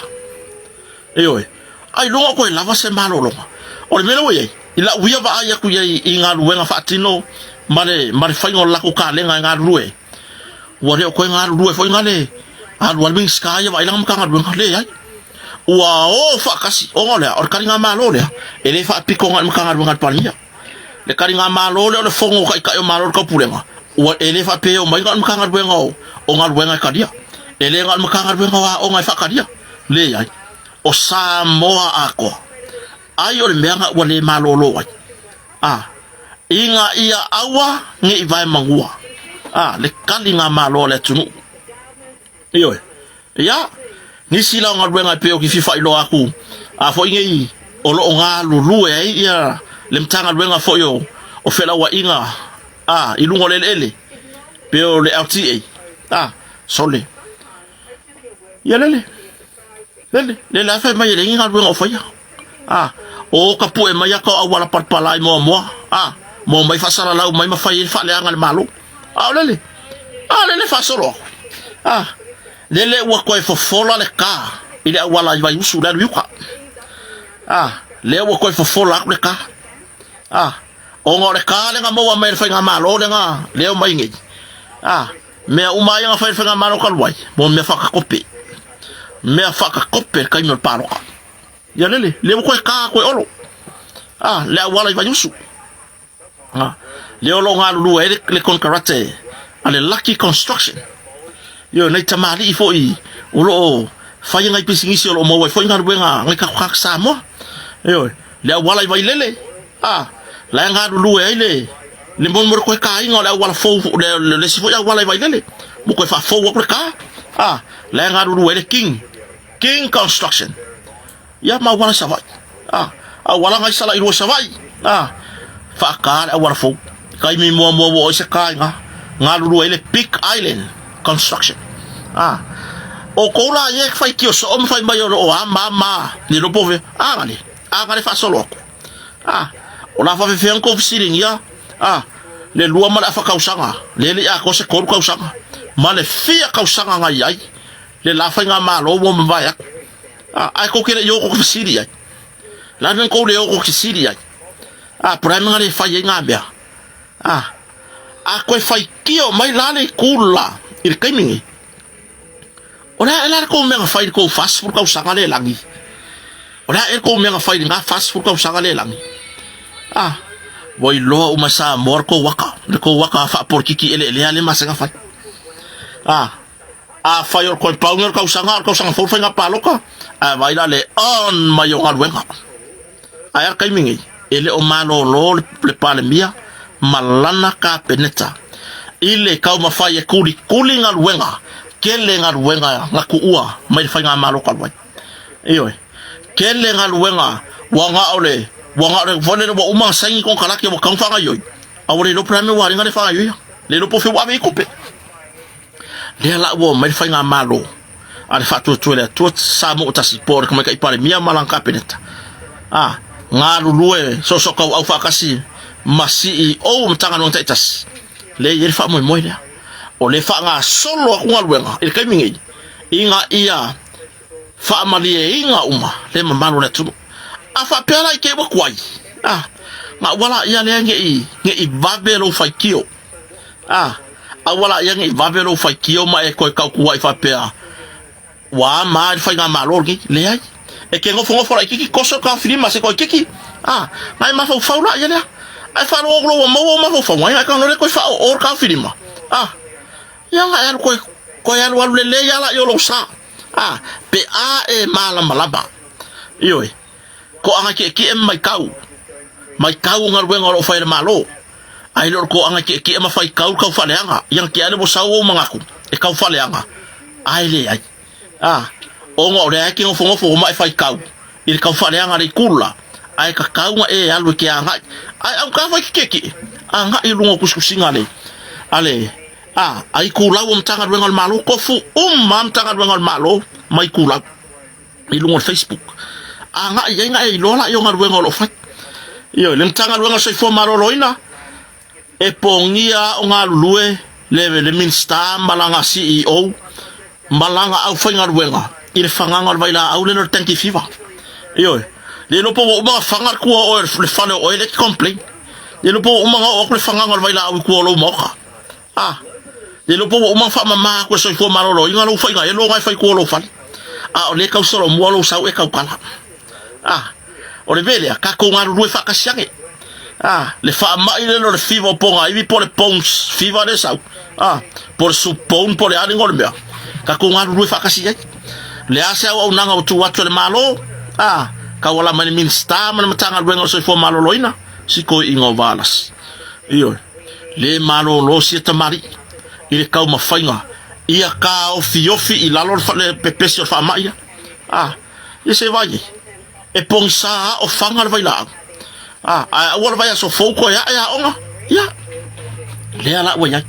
Ioe, ailoga o toe lava se malologa. O le mea lea ua i ai, i lau ia vaai atu i ai i galuega faatino ma le, ma le faiga o le latou kalega e galulue ai, ua le o toe galulue foi na le alu a le Minisita ia vaai lana Matagaluega. Leai. Ua o faatasi, ona o le a? O le taligamalo lea, e le faapito agai i le Matagaluega a le Palemia. Le taligamalo lea o le Fono o Taitai o Malo o le Taupulega, ua e le faapea e omai na o le Matagaluega o, o Galuega e talia. E le na o le Matagaluega o Aoga e faatalia. Leai. O Samoa atoa. Ai o le mea na ua le malolo ai. A, ina ia aua ne i vaemanua, a, le taligamalo a le atunuu. Ioe. Ia, nisi la o galuega e pei o ki fia faailoa atu a foi nei o lo o galulue ai ia le Matagaluega foi o, o Felauaiga a, i luga o le eleele, pei o le LTA. A, sole. Ia lele. Lele, lele a fai mai e leai ni galuega o faia. A, o ka pu'e mai aka o auala palapala i Moamoa, a, mo mai faasalalau mai ma fai ai le faaleaga a le Malo. A o lele, a lele faasolo aku. A, lele ua toe fofola le ka i le auala i Vaiusu le alu i uka. A, lea ua toe fofola aku le ka. A, ona o le ka lea na maua mai e le faigamalo lea na lea o mai nei. A, mea uma ia na fai e le faigamalo talu ai, mo mea faakakope. Mea faakakope le taimi o le paloka. Ia lele, lea ua toe ka aku e Olo. A, le auala i Vaiusu. A, lea o lo o galulue ai le, le konekarate a le Lucky Construction. Ioe, nai tamalii foi o lo o fai nai pisinisi o lo o maua ai foi galuega a nai tatou tagata Samoa. Ioe, le auala i Vailele, a, la e galulue ai le, le mo le toe kāina o le auala fou, le, le, le isi foi auala i Vailele, mo toe faafou atu le ka, a, la e galulue ai le King. King Construction. Ia ma auala i Savaii. A, auala ngai sala i lua Savaii. A, faaka le auala fou. Taimi muamua ua oo ai se ka i ga galulue ai le Big Island Construction. A, o kou la ia e faitio soo ma fai mai o lo o a ma ma le iloa po o fea. A gale, a gale faasolo atu. A, o la faafefea ona kou fesiligia, a, le lua ma le afa tausaga, le le i atoa se tolu tausaga, ma le fia tausaga na i ai le la faigamalo ua mavae atu. A, ae tou te le i o tou te fesili i ai. Le a le mea na tou le o tou te fesili i ai? A, po o le a le mea na le fai ai na mea? A, a toe faitio mai la le itu la i le taimi nei, o le a ea la le tou mea na fai i le tou 40 tausaga lea e lagi? O le a ea le tou mea na fai i lena 40 tausaga lea e lagi? A, ua iloa uma e Samoa le tou aka, le tou aka faapolitiki eleelea lea e masani ona fai. A, afai o le toe pau lenei o le tausaga, o le tausaga fou le faiga palota, ae vaai la le on mai o galuega. Ae a le taimi nei, e le o malolo le Palemia ma lana Kapeneta i le taumafai e kulikuli galuega, tele galuega na tuua mai le faigamalo talu ai. Ioe, tele galuega ua na o le, ua na o le, foi lele ua uma ona saini konekarate ua tatau ona faagaoioi, a ua le iloa po o le a le mea ua ala ai ona le faagaoioia, le iloa po o fea ua ave i ai tupe. Lea la ua omai le faigamalo a le Faatuatua i le Atua Samoa Tasi po o le Tamaitai Palemia ma lana Kapeneta, a galulue soosootaua faatasi ma CEO o Matagaluega taitasi, lea e i ai le faamoemoe lea. O lea e faagasolo atu galuega i le taimi nei ina ia faamalieina uma le mamalu o le atunuu. A faapea la i te i ua tuai, a, na ua laia lea ne i vave lou faitio. A, aua laia ne i vave lou faitio ma e toe tautua'i faapea, Ua a ma i le faigamalo lenei. Leai. E te nofonofo laitiiti, toso le taofilima se toaitiiti. A, na e mafaufau laia lea. Ae faalogo atu loa ua maua ou mafaufauga, ia na e tago loa lea toe faaoo le taofilima. A, ia na e alu toe, toe alualu lelei lava laia o lou sa. A, pe a e malamalama. Ioe. Toaga tietie ma maitau, maitau o galuega o lo o fai e le Malo, ae le o le toaga tietie ma faitau le tau faaleaga. Ia na tea lea ua sau ou manatu e tau faaleaga, ae leai. A, ona o lea e te nofonofo ua ma e faitau i le tau faaleaga a le itu la, ae tatau ona e alu e te agai. Ae augata foi e te tietie, agai i luga o tusitusiga a le, a le, a, a itulau o Matagaluega a le Malo, tofu uma lava Matagaluega a le Malo ma itulau. i luga o le Facebook. Agai i ai na e iloa la i o galuega o lo o fai. Ioe, le Matagaluega o le Soifua Maloloina, e pogia a o galulue le, le Minisita ma lana CEO ma lana aufaigaluega i le fagaga o le vailaau lele o le dengue fever. Ioe, le iloa po ua uma ona faga le tua o oe le fale o oe lea e te complain. Le iloa po ua uma ona oo atu le fagaga o le vailaau i tua o lou maota. A, le iloa po ua uma ona faamama atu e le Soifua Maloloina lou faiga elo na e fai i tua o lou fale, a o lea e tau solomua lou sau e tautala. A, o le mea lea, tatou galulue faatasi ane. A, le faamai lele o le fiva o pogaivi po o le bones fever lea e sau, a, po o le soup bone po o le a le igoa o le mea, tatou galulue faatasi i ai. O le a se auaunaga ua tuu atu e le Malo, a, tauala mai le Minisita ma le Matagaluega o le Soifua Maloloina, si toeaina o Valasi. Ioe. Le malolo sia tamalii i le taumafaiga ia taofiofi i lalo le pepesi o le faamai lea. A, ia se vai ai, e pogisa a o faga le vailaau. A, ae aua le vaiaso fou toe ae aoga. Ia, lea la ua i ai.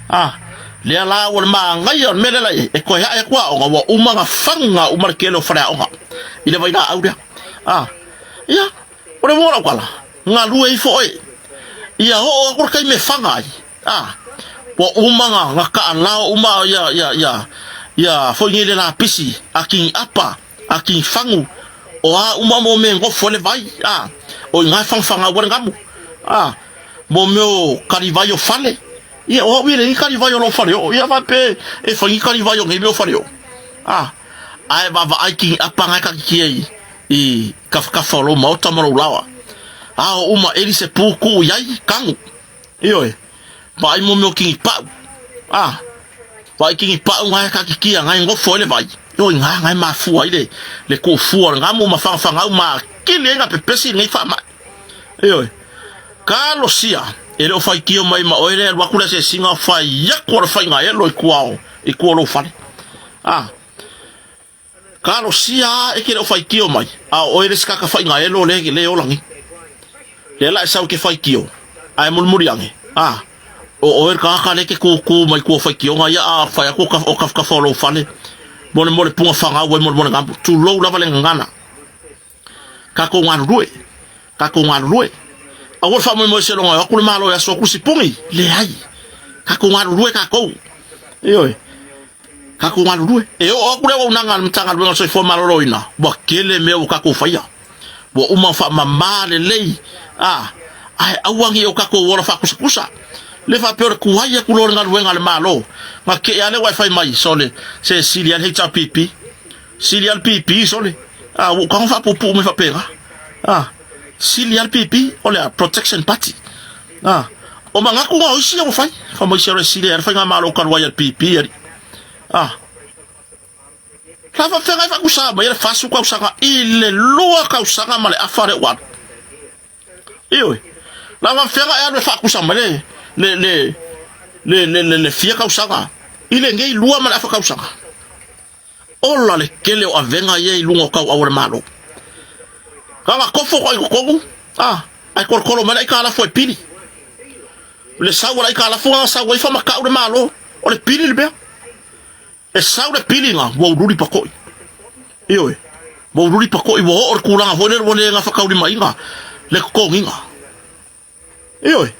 A, lea la ua le manaia o le mea lea la i ai, e toe ae atu aoga, ua uma ona faga uma le tele o faleaoga i le vailaau lea. A, ia, O le uiga o lau tala, galue ifo oe, ia oo atu le taimi e faga ai, a, ua uma na, na taalao uma ia, ia, ia, ia foi nei le lapisi a kini apa, a kini fagu, o a uma mo mea e nofo ai le vai, a, o i ina e fagafagau ai le gamu, a, mo mea o kalivai o fale, ia, o au ia e leai ni kalivai o lou fale oo, ia faapea e fai ni kalivai o nei mea o fale oo, a, ae vaavaai kini apa na e katitia i, i kafakafa o lou maota ma lou laoa. Ao uma ʻeli se pū kuʻu i ai, kanu. Ioe, vaai mo mea o kini paʻu. A, vaai kini paʻu ngae kakikia ngae nofo ai le vai. Ioe, ngā ngae mafua ai le, le kuʻufua o le gamu ma whangawhangau ma kili ai ngā pepesi i lenei faamai. Ioe, talosia e le o faitio mai ma oe le alu atu le asiasiga fai atu o le faiga elo i tua o, i tua o lou fale. A, Kalosia a e ke le o faitio mai, a o oe le isi kaka faiga elo le le ola nei. Lea la e sau e ke faitio, ae mulimuli ane, a, o oe le tagata lea e te kūkū mai tua o faitioga ia a fai atu o tafatafa o lou fale mo le mo le puga fanau ai mo le mo le gamu. Tulou lava le gagana. Tatou galulue, tatou galulue. Aua le faamoemoe seiloga e o atu le Malo e aso atu le sipuni. Leai. Tatou galulue tatou. Ioe. Tatou galulue. E oo atu le auaunaga a le Matagaluega o le Soifua Maloloina, ua tele mea ua tatou faia. Ua uma ona faamama lelei, a, ae aua ne i o tatou ola faakusakusa. Le faapea o le tuai atu loa o le galuega a le Malo, na te i lava lea ua e fai mai, sole, se sili lava le HRPP. Sili lava le PP, sole. A, ua ou tago faapuupuu mai faapena. A, sili lava le PP, o le a? Protection Party. A, o manatu na o isi ia ua fai. Fai mai se sili ai le faigamalo talu ai a le PP, alii. A, la faafeagai faatusa mai le 40 tausaga i le 2 tausaga ma le afa lea ua alu. Ioe. La faafeagai e alu e faatusa mai le le le le le le, le fia tausaga i lenei 2 ma le afa tausaga. Ola le tele o avega ia i luga o tauau a le Malo. Kaga kofo koa i totonu, a, ae kolokolo mai le aitalafu e pili. Le sau a le aitalafu na sau ai whamakau le Malo, o le pili le mea. E sau le piliga, ua ululi pakoi. Ioe, ua ululi pakoi, ua oo le tulaga foi lele ua le gafataulimaina le totogiga. Ioe.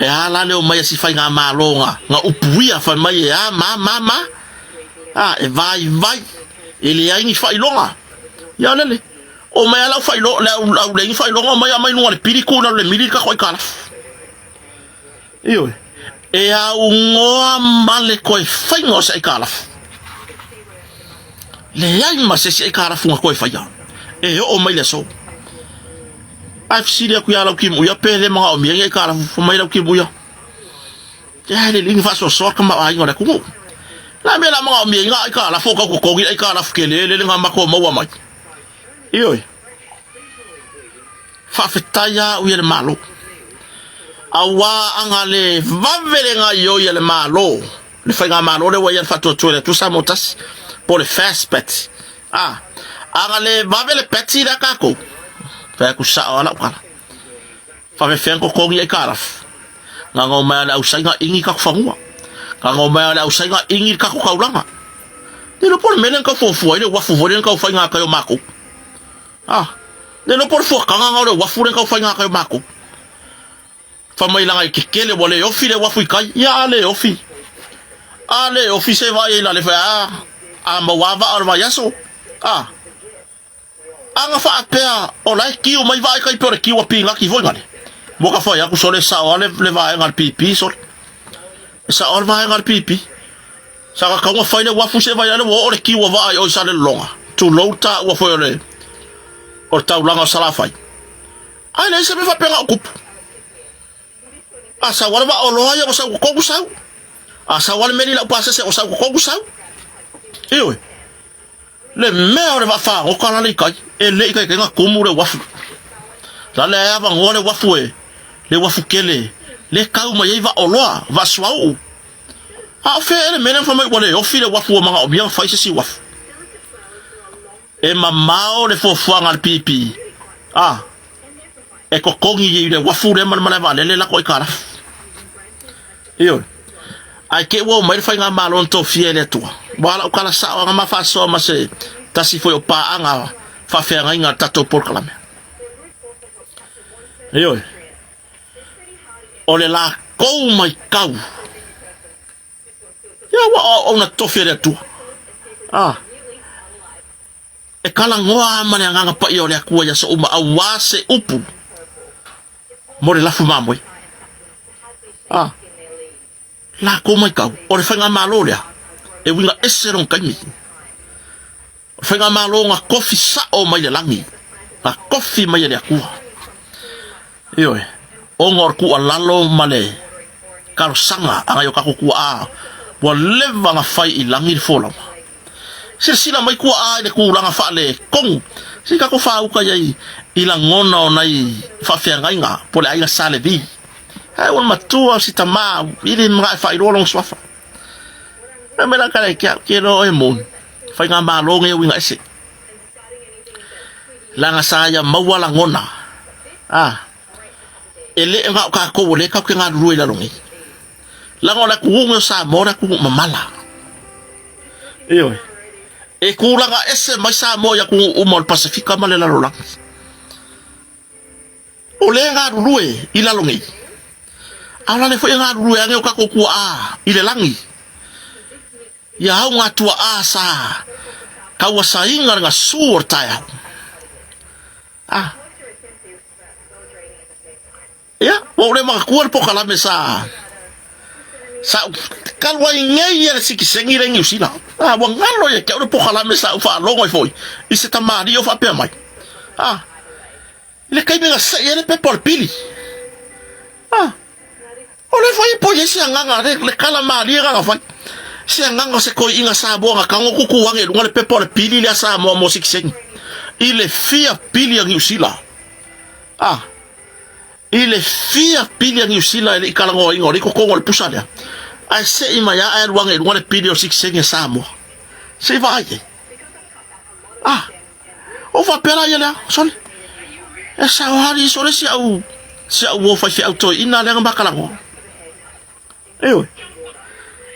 E a la le omai a si faigamalo na, na upuia fai mai e a ma ma ma. A, e vaivai, e leai ni faailoga. Ia lele, omai a lau faailoga, le au, au leai ni faailoga, omai a mai luga o le pili tu i lalo le mili le tatou aitalafu. Ioe. E aunoa ma le toe faiga o se aitalafu. Leai ma se isi aitalafu na toe faia. E oo mai le aso. Ae fesili atu ia Lautimuia pe le manaomia ni aitalafu. Fai mai Lautimuia, Ia, e lelei ona faasoasoa le tamaoaiga o le atunuu. La mea la manaomia ai na aitalafu o tau totogi le aitalafu tele lele na matou maua mai. Ioe. Faafetai lava au ia le Malo. Auā aga le vave le gaoioi a le Malo, le Faigamalo lea ua i ai le faatuatua i le Atua Samoa Tasi, po o le FAST, a, aga le vave le peti lea a tatou, fai atu sao lava lau tala, faafefea ona totogi aitalafu, na ona omai lava o le ausaiga igi tatou fanua, na ona omai lava o le ausaiga igi le tatou taulaga. Le iloa po o le mea lea na tau fuafua ai le uafu foi lea na tau fai gatai o matou. Ah, le iloa po o le fuataga na o le uafu lea na tau fai gatai o matou. Fai mai leaga e kekele ua le ofi le uafu i tai. Ia a le ofi. A le ofi se vaai ai la le fai a a maua a vaa o le vaiaso. A aga faapea o la e kiu mai vaa i tai pei o le kiu a pinati foi ngale. Ua ka fai atu sole sao a le, le vaega a le pipi sole. E sao a le vaega a le pipi. Sa ka tau na fai le uafu se vai ale ua oo le kiu a vaa i o i Salelologa. Tulou taua foi o le o le taulaga o Salafai. Ae leai se mea faapena o tupu. A sau lava le vaa oloa ia ua sau totonu sau. A sau lava le meli lau pasese ua sau totonu sau. Ioe. Le mea o le vaa fagota lale i tai, e le i taitai na tumu le uafu. La le ae avanoa le uafu e, le uafu tele, le tau mai ai vaa oloa, vaa suauu. A o fea ea le mea lea na fai mai ua le ofi le uafu ua manaomia ona fai se isi uafu? E mamao le fuafuaga a le PP a e totogi i le uafu lea ma le malae vaalele lako aitalafu. Ioe. Ae te i ua omai le faigamalo na tofia e le Atua. Ua lau tala sao aga ma faasoa ma se tasi foi o paaga faafeagaiga a le tatou polokalame. Ioe. O le latou maitau ia ua auauna tofi e le Atua. Ah. E talanoa ma le agaga paia o le Atua i aso uma auā se upu mo le lafu mamoe. Ah. Latou maitau, o le faigamalo lea e uiga ese lona taimi. O le faigamalo na tofi sao mai le lagi, na tofi mai e le Atua. Ioe, ona o le tuualalo ma le talosaga a nai o tatou tuaa ua leva na fai i lagi le folauga. Silasila mai tuaa i le tulaga faaletonu, se i tatou faauta i ai i lagona o nai faafeagaiga po o le aiga Sa Levi. Ae ua matua o si tama i le manao e faailoa lona suafa. Fai mai la tala i ke au, ke loa oe moni. Faigamalo nei e uiga ese. Leaga sa ia maua lagona, a, e le na o tatou o lea tatou te galulue i lalo nei. Leaga o le atunuu nei o Samoa o le atunuu mamala. Ioe. E tulaga ese mai Samoa i atunuu uma o le Pasefika ma le lalolagi. O lea e galulue i lalo nei, a o la le foi e galulue ane o tatou tuaa i le lagi. Ia au ngā tuaā sa tauasaina le gasū o le taeao. Ah. Ia, ua ou le manatua le pokalame sa sa ou talu ai nei ia le sikiseni lea i Niu Sila. Ah, ua galo ia te au le pokalame sa ou faalogo ai foi i se tamalii o faapea mai. Ah, I le taimi na seʻi ai le pepa o le pili. A, o lea foi e poi ai se agaga, le, le kala malie na na fai. Se agaga o se toeaina Samoa na tago tutu ane i luga le pepa o le pili lea Samoa mo sitiseni. I le fia pili a Niu Sila. A, i le fia pili a Niu Sila e le i talanoaina o lea i totonu o le pusa lea. Ae seʻi mai lava ae alu ane i luga le pili o sitiseni a Samoa. Se i vaai ai. A, O faapea la ia lea, sole. E sao hali sole si au si au o faifeau toeaina lea na ma talanoa. Ioe.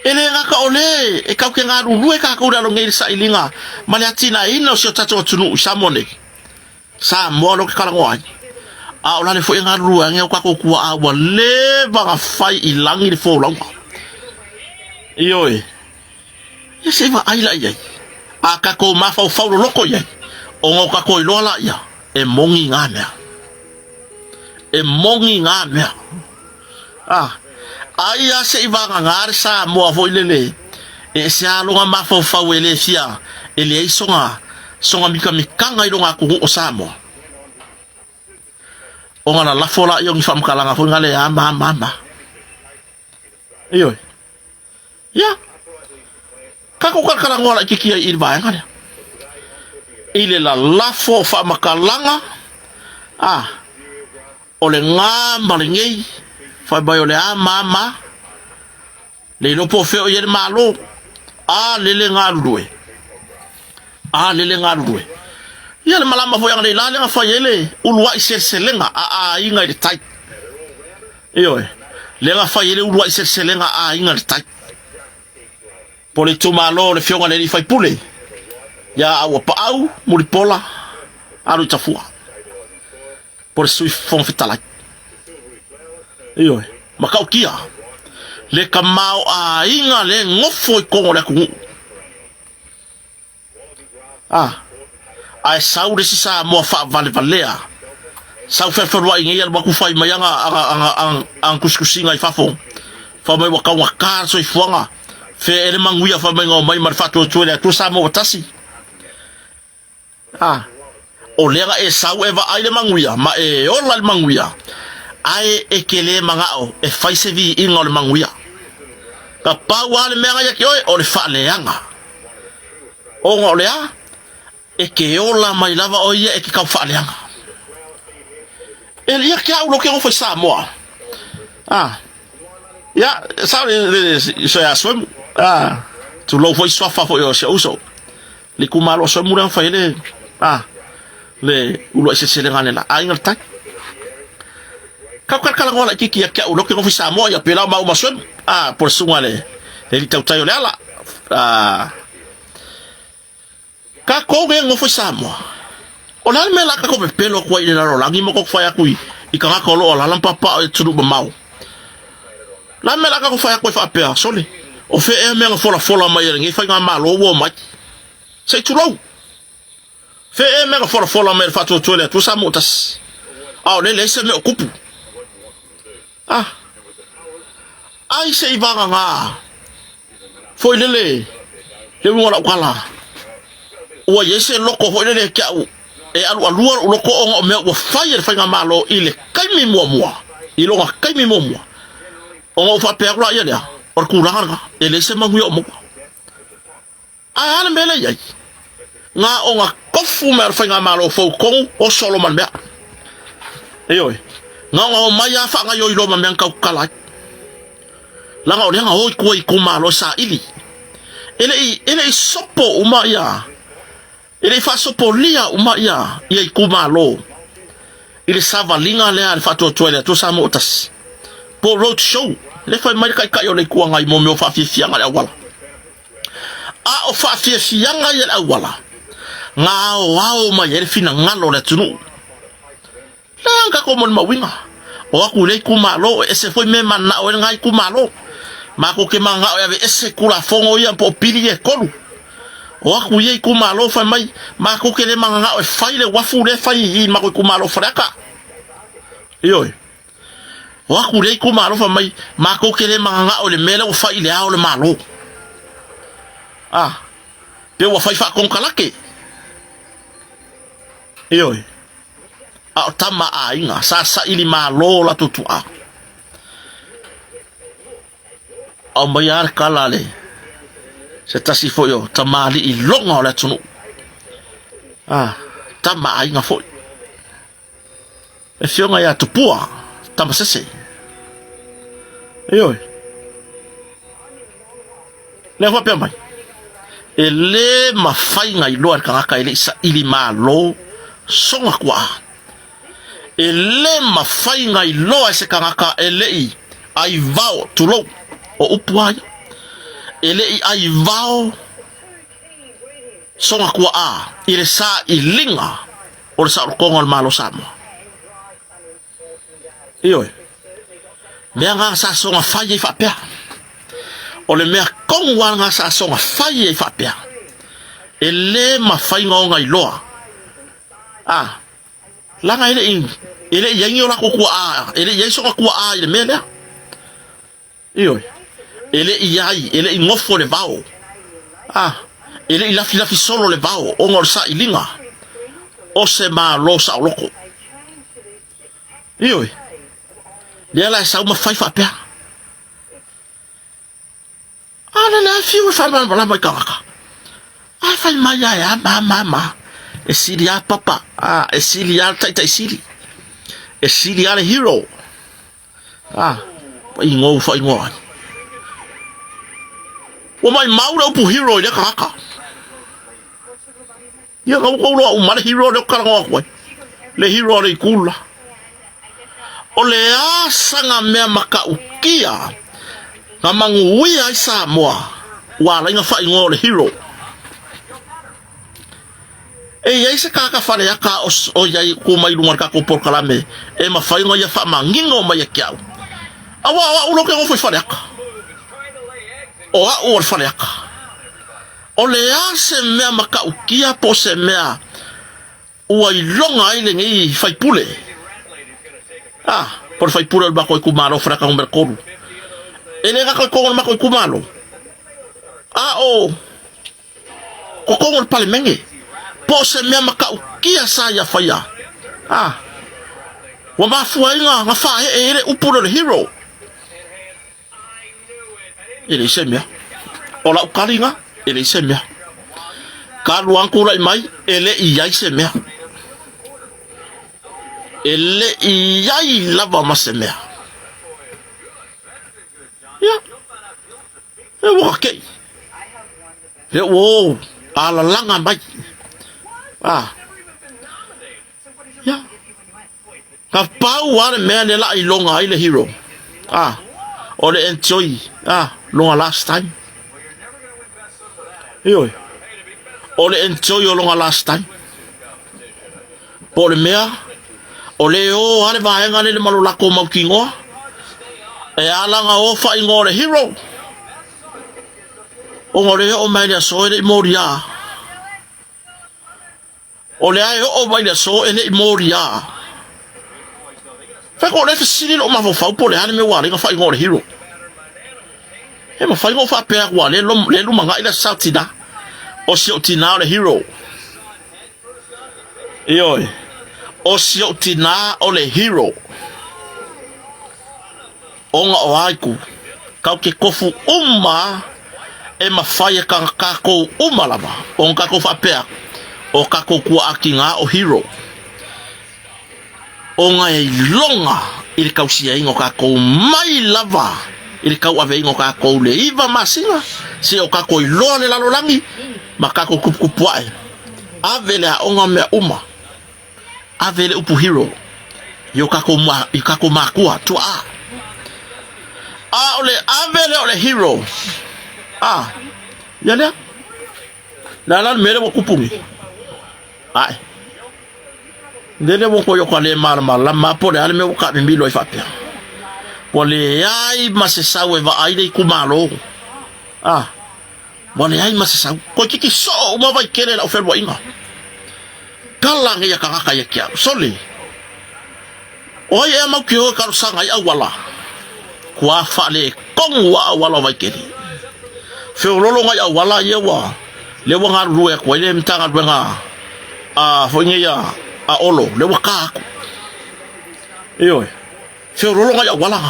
E le gata o le e tatou te galulue tatou i lalo nei i le sailiga ma le atinaeina o si o tatou atunuu i Samoa nei. Samoa lea ou te talanoa ai. A o lale foi e galulue ane o tatou tuaa ua leva na fai i lagi le folauga. Ioe. Ia se i vaai la i ai. A tatou mafaufau loloto i ai, ona o tatou iloa laia, e moni ngā mea. E moni ngā mea. A, ai a se i vagagā le Samoa foi lele, e ese a lona mafaufau e le fia, e leai sona, sona mikamikaga i lona atunuu o Samoa. Ona lalafo laia o ni faamatalaga foi na le a ma ma ma. Ioe. Ia, tatou talatalanoa laitiiti ai i le vaega lea. I le lalafo o faamatalaga, a, o le gā ma lenei, fai mai o le a ma ma, le iloa po o fea o i ai le Malo, a lele galulue, a lele galulue. Ia le malama foi analeila lea na fai ai le uluai seleselega a aiga i le tai. Ioe, lea na fai ai le uluai seleselega a aiga i le tai. Po o le itumalo o le Afioga i le Alii Faipule ia Auapaau Mulipola alu i Tafua. Po o le Sui Fofoga Fetalai. Ioe, matautia le tamaoaiga le nofo i totonu o le atunuu. A, ae sau le isi Samoa faavalevalea, sau fealualuai nei alu atu fai mai ana, ana, ana, ana, ana tusitusiga i fafo, fai mai ua taugata le soifuaga, fea ea le manuia fai mai na omai ma le faatuatua i le Atua Samoa ua tasi. A, o lea na e sau e vaai le manuia ma e ola i le manuia, ae e te le manao e fai se viiga o le manuia. Na pau lava le mea na ia te oe, o le faaleaga. Ona o le a? E te ola mai lava oe ia e te tau faaleaga. E ia te au lo ke nofo i Samoa. Ah. Ia, sao le le so ya swemu. Ah. Tulou foi suafa foi o se uso. Le itumalo o Soemu lea na fai ai le a le uluai seleselega a le aiga le tai. Kau kalakalanoa laitiiti ia te au loke nofi Samoa ia pela o maua ma Soemu a po le susuga le le alii tautai o le ala a tatou nei nofo i Samoa. O le a le mea la tatou pepelo atu ai i le lalolagi ma tatou fai atu i i tagata o lo o alaala ma paopao i atunuu mamao. Le a le mea la tatou fai atu ai faapea, sole, o fea ea mea na folafola mai e lenei faigamalo ua omai? Se i tulou. Fea ea mea na folafola mai e le faatuatua i le Atua Samoa tasi? A o lea e leai se mea o tupu. Ah. Ai se i vagagā foi lele le uiga o lau tala. Ua i ai se loko foi lele ke au e alualua lou loko ona o mea ua fai e le faigamalo i le taimi muamua, i lona taimi muamua. Ona ou faapea atu laia lea, o le tulaga lena, e leai se manuia o maua. Ae a le mea lea i ai? Na ona tofu mai o le faigamalo fou tonu o solo ma le mea. Ioe. Na ona omai lava faagaoioi loa ma mea na tau tatala ai. Leaga o lea na o i tua i itumalo e saili. E le i, e le i sopo uma ia, e le i faasopolia uma ia, ia itumalo i le savaliga lea a le Faatuatua i le Atua Samoa ua Tasi, po o road show, lea fai mai le Taitai o le Itu Agai mo mea o faafiafiaga i le auala. A o faafiafiaga ia i le auala, na aoao mai ai le finagalo o le atunuu. Leaga tatou molimauina. O atu i lea itumalo, e ese foi mea e mananao ai lena itumalo. Matou te mananao e aveese Tulafono ia po o pili ia e tolu. O atu i ia itumalo fai mai, matou te le mananao e fai le uafu lea e fai i le matou itumalo o Faleata. Ioe. O atu i lea itumalo fai mai, matou te le mananao i le mea lea ua fai i le Ao o le Malo. Ah, pe ua fai faakonekarate. Ioe. A o tama a aiga, sa saili malo o latou tuaa. Aumai lava le tala a le se tasi foi o tamalii loga o le atunuu. Ah, tama aiga foi. Le afioga ia Tupua Tamasese. Ioe. Lea faapea mai, e le mafai na iloa e le tagata e le i saili malo sona tuaa. E le mafai na iloa e se tagata e le i aivao, tulou, o upu lava ia, e le i aivao sona tuaa i le sailiga o le saolotoga o le Malo o Samoa. Ioe. Mea na sa soga fai ai faapea. O le mea tonu lava na sa soga fai ai faapea. E le mafai na ona iloa. A, laga e le i, e le i ai ni o latou tuaa, e le i ai sona tuaa i le mea lea. Ioe. E le i ai, e le i nofo le vao. A, e le i lafilafi solo le vao ona o le sailiga o se Malo saoloto. Ioe. Lea la e sau ma fai faapea. A lea la e fiu e faamalamalama i tagata. A fai mai a e a ma ma ma. E sili a papa, a e sili a le taitai sili. E sili a le hero. A, igoa ua faaigoa ai. Ua maimau le upu hero i lea tagata. Ia na ua loa uma le hero lea ou talanoa atu ai. Le hero a le itu la. O le a saga mea matautia na manuia ai Samoa ua ala ai na faaigoa o le hero. E i ai se tagata faleata o i ai tu mai luga o le tatou polokalame e mafai ona ia faamanino mai ia te au. Aua o au lea ou te nofo i Faleata. O au o le Faleata. O le a se mea matautia po o se mea ua iloga ai lenei faipule? A, po o le faipule o le matou itumalo o Faleata numera 3. E le gata i totonu o le matou itumalo, a o totonu o le Palemene. Po o se mea matautia sa ia faia. A, ua mafua ai na faaee ai le upu lea o le hero. E leai se mea. O lau tali na, e leai se mea. Talu lava ona tulai mai, e le i ai se mea. E le i ai lava ma se mea. Ia, e ua kei. Lea ua ou alalaga mai. Ah. Ia. Ka pau lava le mea lea la iloga ai le hero. Ah, o le enjoy ah, longa last time. Ioe. O le enjoy o longa last time. Po o le mea, o le o lava le vaega lele ma lo latou mautinoa. E ala ona o faaigoa o le hero. Ona o le oo mai le aso e le i molia. O lea e oo mai le aso e le i molia. Fai ko le fesili lou mafaufau po o le a le mea ua ala ai ona faaigoa o le hero. E mafai ona ou faapea atu a le le lumanai le Aso Sa Tina. O si ou tina o le hero. Ioe. O si ou tina o le hero. Ona o a itu, kau ke kofu uma e mafai e ka kakou uma lava ona kakou faapea o kakou kuaʻa kina o hero. Ona e iloga i le tausiaina o kakou mai lava i i le tauaveina o tatou le 9 masina seia o tatou iloa le lalolagi ma tatou tuputupu ae. Ave le aoga mea uma. Ave le upu hero i o tatou i tatou matua tuaa. A o le ave lea o le hero a ia lea. Le a la le mea lea ua tupu nei? Ae. Lele ua koe o ka le malamalama po o le a le mea ua taamimilo ai faapea. Ua leai ma se sau e vaai le itumalo. A, ua leai ma se sau. Toeitiiti soo uma Vaitele i lau feluaiga. Tala nei a tagata ia te au. Sole! O ai ea mautioa e talosaga ai auala? Kua faaletonu a auala o Vaitele. Feololo nai auala ia ua lea ua galulue atu ai le Matagaluega a foi nei a a Olo lea ua ta atu. Ioe, feololo nai auala.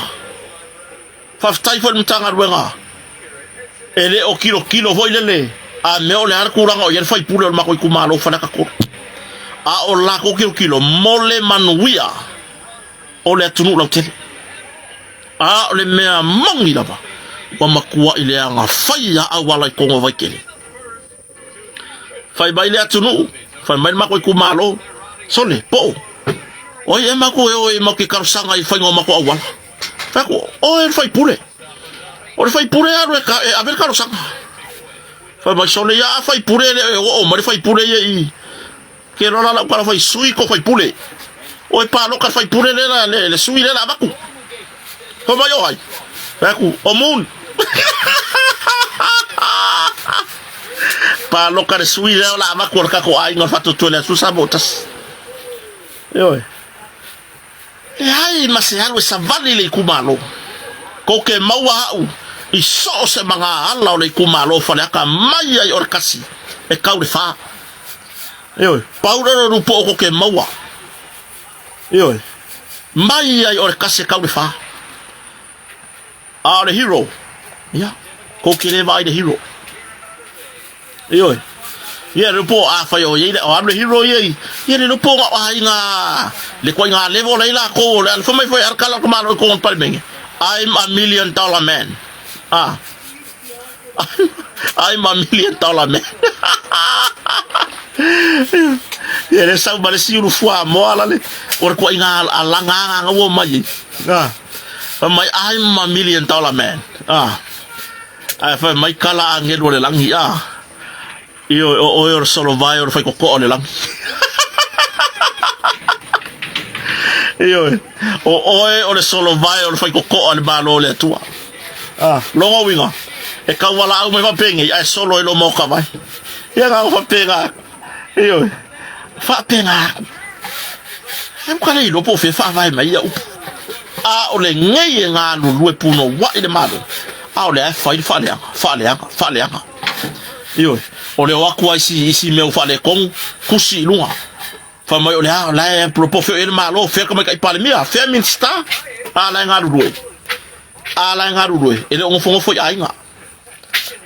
Faafetai foi i le Matagaluega e le o tilotilo foi lele a mea o le a le tulaga o i ai le faipule o le matou itumalo o Faleata 3. A o latou tilotilo mo le manuia o le atunuu lautele. A o le mea moni lava, ua matuai leaga fai a auala i totonu o Vaitele. Fai mai le atunuu, fai mai le matou itumalo, sole, po o ai ea matou e o e matou te talosaga i le faiga o matou auala. Fai atu, oe le faipule. O le faipule e alu e, e ave le talosaga. Fai mai, sole ia a faipule e le e oo mai le faipule ia i ke lola lau tala fai sui ko faipule. Oe paloka le faipule le la le, le sui le la avatu. Fai mai o ai. Fai atu, o Moon. Paloka le sui lea o la avatu o le kako aiga o le faatuatua le asu sa mo tasi. Ioe. Leai ma se alu e savali i le itumalo. Kou ke maua aʻu i so o se maga ala o le itumalo o Faleata mai ai o le kasi e kau le fa. Ioe, pau lea o le lupo o kou ke maua. Ioe, mai ai o le kasi e kau le fa. A o le hero, ia, kou ke le vaai le hero. Ioe. Ia le po a fai o ia o alu le hero ia i ia le po nga ai nga le koi nga level lei la ko le alfa mai foi al kala ko malo ko palimenge. I'm a million dollar man. Ah. I'm a million dollar man. Ia le sau ma le siulu fua moa la le o le koi nga alanga nga nga mai. Ah. Mai I'm a million dollar man. Ah. Ae fai mai kala agelu o le lagi, a ioe, o oe o le solovae o le faikokoa o le lagi. Ioe, o oe o le solovae o le faikokoa o le Malo o le Atua. A, lona uiga, e taualaau mai faapenei, ae solo ai lou maoka vai. Ia na o faapena aku. Ioe, faapena aku. E uka le iloa po o fea e faavae mai ia upu. A o lenei e galulue punouai le Malo, a o lea e fai le faaleaga, faaleaga, faaleaga. Ioe, o le o atu a isi, isi mea ua faaletonu, tusi i luga. Fai mai o le a, o la e polopofeo i ai le Malo, fea le Tamaitai Palemia, fea Minisita, a la e galulue. A la e galulue, e le o nofonofo i aiga.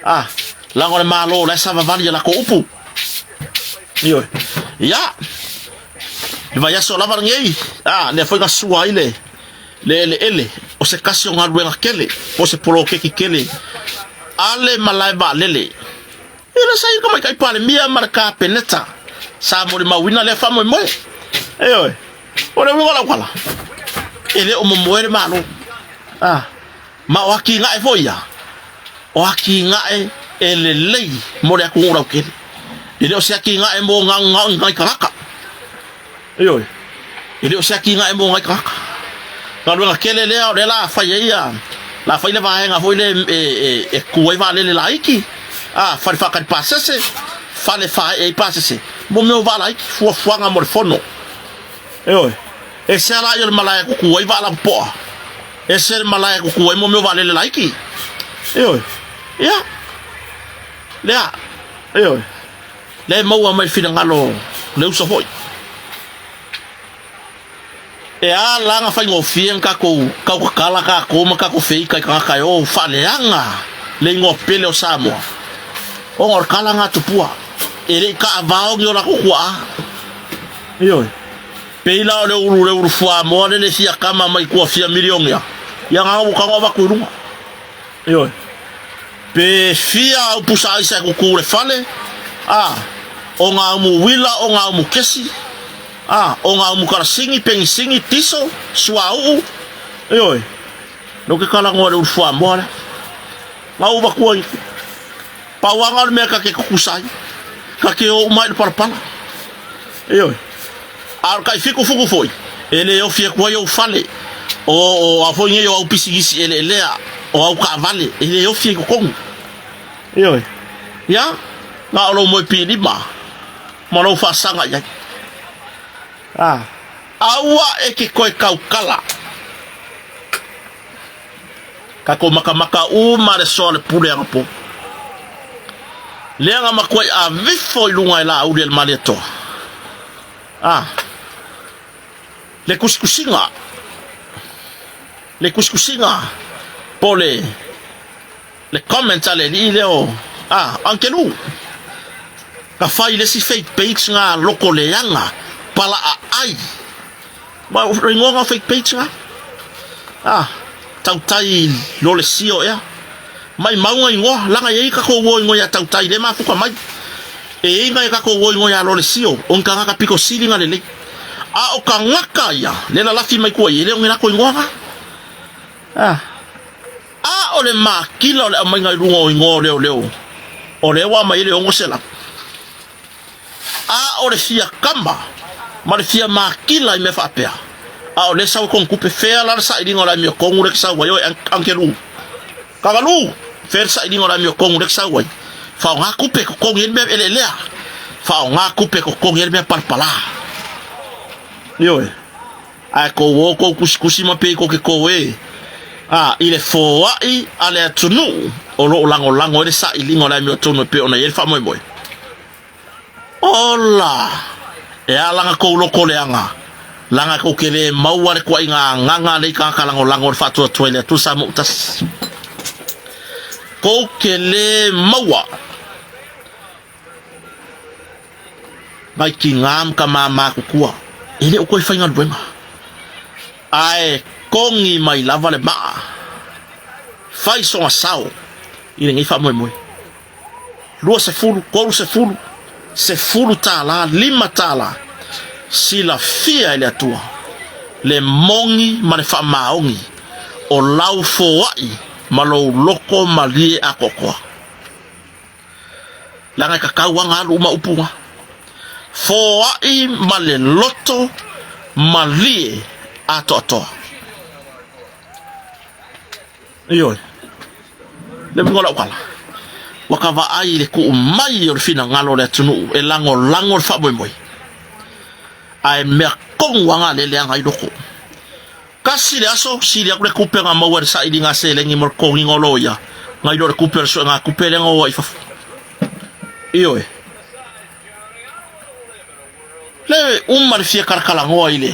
A, laga o le Malo o la e savavali i a latou upu. Ioe. Ia, le vaiaso lava lenei, a, lea foi na sua ai le, le eleele o se tasi o galuega tele, po o se poloketi tele a le malae vaalele. Ia lea sa i ai le Tamaitai Palemia ma le Kapeneta sa molimauina lea faamoemoe. Ioe. O le uiga o lau tala, e le o momoe le Malo. A. Ma o atinae foi ia, o atinae e lelei mo le atunuu lautele. E le o se atinae mo nai tagata. Ioe, e le o se atinae mo nai tagata. Galuega tele lea o lea la fai ai ia, la fai le vaega foi lea e, e, e tu ai vaalele laiti, a, fale faatali pasese, fale faaee ai pasese, mo mea o vaa laiti, fuafuaga mo le fono. Ioe, ese a la ia le malae e tutu ai vaa lapopoa. Ese le malae e kuku ai mo mea o vaalele laiti. Ioe. Ia. Lea. Ioe. Lea e maua mai le finagalo o le uso foi. E a la na faigofie na tatou tautatala tatou ma tatou feita i tagata e o faaleaga le igoa pele o Samoa. Ona o le tala na tupua. E le i taavao ni o latou tuaa. Ioe. Pei la o le ulu le ulu fuamoa lele fia kama mai tua fia milionea. Ia na ua tago avatu i luga. Ioe. Pe fia au pusa aisa e kuku le fale, a, o ngā umu uila, o ngā umu kesi, a, o ngā umu karasingi, pengisingi, tiso, suauu, ioe. No ke kalagoa le ulu fuamoa lea. Ngā u makua i. Pauanga o le mea ka ke kukusa ai. Ka ke o uma i le palapala. Ioe. A o le kai fiku fuku foi, e le ofi aku ai ou fale, o, o a foi nei o au pisinisi eleelea, o au kaavale, e le ofi ai totonu. Ioe. Ia, na o lou moe pilima, ma lou faasaga i ai. A, aua e ke koe kaukala. Kakou makamaka uma le soa le pule anapo. Lea na makuai avifo i luga e Laauli e le Malietoa. A, le kusikusiga, le kusikusiga po le, le comment a le alii lea o, a, Angelu. Na fai le isi fake page nga loko leaga, palaaai. Ma o le igoa nga o fake page nga. A, tautai lo le sio ea. Maimau nga igoa, laga e i ai kakou o igoa ia tautai le mafuka mai. E i ai ngai kakou o igoa ia lo le sio, o ni kagaka piko sili nga lelei. A o kagaka ia, le lalafi mai kua i e le o ni lako igoa nga. A, a o le makila o le aumaiga i luga o igoa o leoleo, o lea ua aumai ai le 600. A o le fia kama ma le fia makila i mea faapea, a o lea sau e kona tupe, fea la le sailiga o le amiotonu lea e te sau ai, oe Angelu? Kagalu! Fea le sailiga o le amiotonu lea e te sau ai? Faaaoga tupe e totogi ai le mea eleelea. Faaaoga tupe e totogi ai le mea palapala. Ioe. Ae kou o kou kusikusi ma pei kou ke kou e, a, i le foai a le atunuu o lo o lagolago ai le sailiga o le amiotonu e pei ona i ai le faamoemoe. Ola! E a langa kou loko leaga, langa kou ke le maua le kuaiga agaga a nei tagata lagolago o le faatuatua i le Atua Samoa-tasi. Kou ke le maua ngai kigā ma ka māmā kukua, e le o koe faigaluega. Ae kogi mai lava le maa, fai sona sao i lenei faamoemoe. 20, 30, 10 tālā, 5 tālā, silafia e le Atua le moni ma le faamaoni o lau foai ma lou loko malie atoatoa. Leaga e kakau aga alu uma upu ga. Foai ma le loto malie atoatoa. Ioe. Le uiga o lau tala, ua ka vaai i le kuu mai o le finagalo o le atunuu e lagolago le faamoemoe, ae mea tonu aga le leaga i loko. Kasi le aso, sili aku le kupe na maua i le sailiga a seleni mo le totogiga o loia, nai lo le kupe o le suega tupe lea na oa i fafo. Ioe. Le uma le fia kalakalanoa i le,